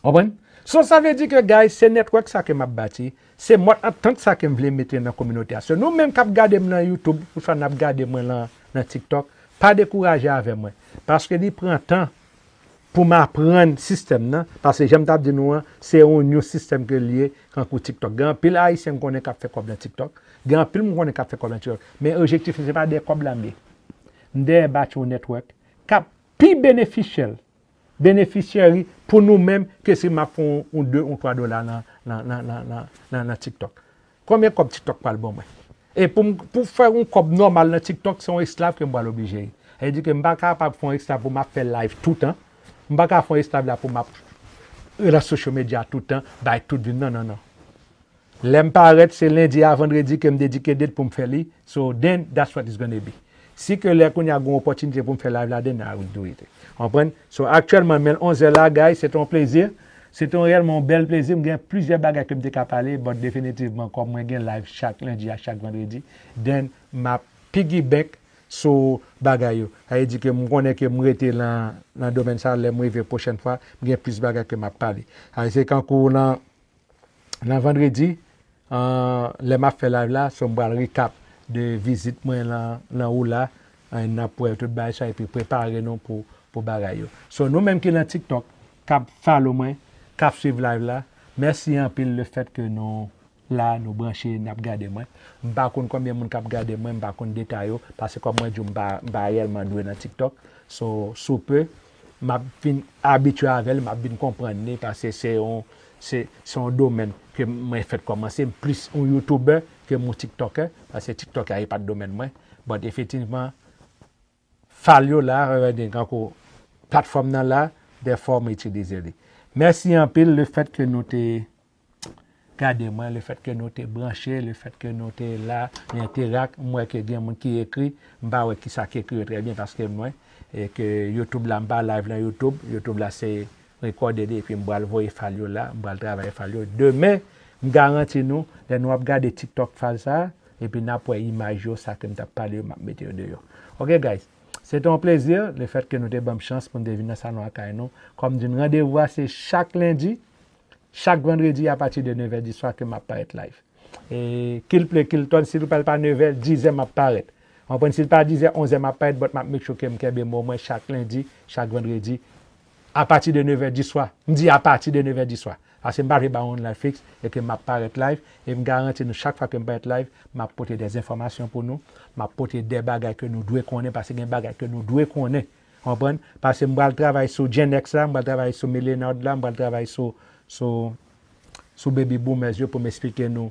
Konprann? So, sa vle di ke, guys, se network sa ke m ap bati, se mòd antant sa ke m vle mete nan kominote a. So, nou menm k ap gade m nan YouTube, oswa n ap gade mwen lan, nan TikTok, pa dekouraje avè mwen. Paske li pran tan pou m aprann sistèm nan, paske jan m t ap di nou an, se yon new system ke l ye, kankou TikTok. Gen anpil Ayisyen m konnen k ap fè kòb nan TikTok. Gen anpil moun konnen k ap fè kòb nan TikTok. Men objektif mwen, se pa dèyè kòb la m ye. M dèyè bati yon network k ap pi beneficial, beneficiary pou nou menm ke si m ap fè yon, yon de, yon twa dola nan, nan, nan, nan, nan, nan, nan TikTok. Konbyen kòb TikTok pral ban mwen? E pou m, pou fè yon kòb nòmal nan TikTok, se yon esklav ke m pral oblije ye. Sa vle di ke m pa kapab fè yon esklav pou m ap fè live toutan. M pa ka fè yon esklav la pou m ap ret nan social media toutan, bay tout vi m. Non, non, non. Lè m parèt, se lendi a vandredi ke m dedike date pou m fè li. So, then, that's what it's gonna be. Si ke lè kounye a gen yon opòtinite pou m fè live la, then I will do it. Konprann? So, aktyèlman, men onzè la, guys, se te yon plezi. Se te yon reyèlman yon bèl plezi. M gen plizyè bagay ke m te ka pale, but definitivman, kòm mwen gen live chak lendi a chak vandredi, then m ap piggyback sou bagay yo. Sa vle di ke m konnen ke m rete lan, lan domèn sa, lè m rive pwochèn fwa, m gen plis bagay ke m ap pale. Sa vle di se kankou lan, lan vandredi, ah, lè m ap fè live la, so m pral recap de vizit mwen lan, lan ou la, and n ap wè tout bagay sa, epi prepare nou pou, pou bagay yo. So, nou menm ki lan TikTok, k ap follow mwen, k ap swiv live la, mèsi anpil le fèt ke nou la, nou branche, n ap gade mwen. M pa konn konbyen moun k ap gade mwen, m pa konn detay yo, paske kòm mwen di w, m pa, m pa reyèlman dwe nan TikTok. So, sou pe, m ap vin abitye avè l, m ap vin konprann li, paske se yon, se, se yon domèn ke mwen fèk kòmanse, m plis yon YouTuber ke m yon TikToker, paske TikTok a e pa t domèn mwen. But efektivman, fal yo la, tankou platfòm nan la, therefore m itilize li. Mèsi anpil lefèt ke nou te gade mwen, lefèt ke nou te branche, lefèt ke nou te la, nou enterak, m wè ke gen moun ki ekri, m pa wè kisa ki ekri yo trè byen paske m lwen, e ke YouTube la, m pa live nan YouTube, YouTube la se rekòde li, epi m pral voye fal yo la, m pral travay fal yo. Demen, m garanti nou, lè nou ap gade TikTok fal sa, epi n ap wè imaj yo, sa ke m t ap pale yo, m ap mete yo deyò. Ok, guys, se te yon plezi, lefèt ke nou te ban m chans pou m te vin nan salon akay nou. Kòm di n, randevou a se chak lendi, chak vandredi apati de nevè di swa ke m ap parèt live. E, kil ple, kil tòn, si l pa, l pa nevè, dizè m ap parèt. Ou konprann, si l pa dizè, onzè m ap parèt, but m ap make sure ke m kenbe mo mwen chak lendi, chak vandredi, apati de nevè di swa. M di apati de nevè di swa. Paske m pa vle ba yon live fiks e ke m ap parèt live. E m garanti nou chak fwa ke m parèt live, m ap pote de enfòmasyon pou nou. M ap pote de bagay ke nou dwe konnen, paske gen bagay ke nou dwe konnen. Konprann? Paske m pral travay sou Gen X la, m pral travay sou Millennial la, m pral travay sou, sou, sou Baby Boomers yo pou m esplike nou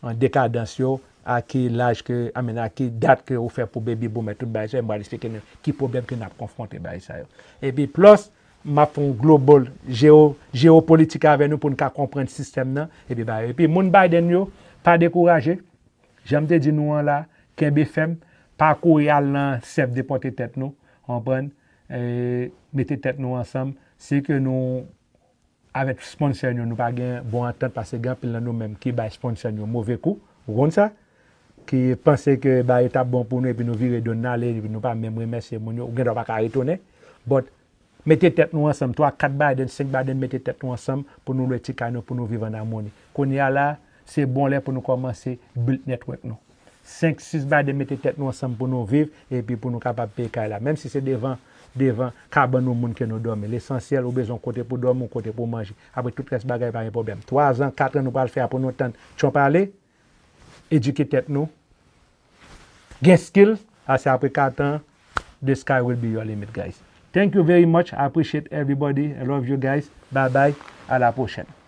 an dekadans yo, a ki laj ke, I mean, a ki dat ke ou fè pou Baby Boomer, tout bagay sa, m pral esplike nou ki pwoblèm ke n ap konfwonte bagay sa yo. Epi plus, m ap fè yon global jeo, jeopolitik avè nou pou n ka konprann sistèm nan, epi bagay yo. Epi moun Biden yo, pa dekouraje. Jan m te di nou an la, kenbe fèm, pa kouri al nan sèf depòte tèt nou, konprann? E, mete tèt nou ansanm. Si ke nou, avèk sponsor nou, nou pa gen bon antant, paske gen anpil nan nou menm ki bay sponsor nou move kou, ou konn sa? Ki panse ke bagay yo t ap bon pou nou, epi nou vire do n ale, epi nou pa menm remèsye moun yo, ou gen dwa pa ka retounen. But, mete tèt nou ansanm, twa, kat Biden, senk Biden, mete tèt nou ansanm pou nou lwe ti kay nou, pou nou viv an amoni. Kounye a la, se bon lè pou nou kòmanse build network nou. Senk, sis Biden mete tèt nou ansanm pou nou viv, epi pou nou kapab peye kay la. Menm si se devan, devan kabann ou moun ke nou dòmi. Lesansyèl, ou bezwen yon kote pou dòmi, yon kote pou manje. Apre tout rès bagay pa gen pwoblèm. Twa zan, kat an nou pral fè a pou nou tann Trump ale, edike tèt nou. Gen skill, ase apre kat an, the sky will be your limit, guys. Thank you very much. I appreciate everybody. I love you guys. Bye bye. À la prochaine.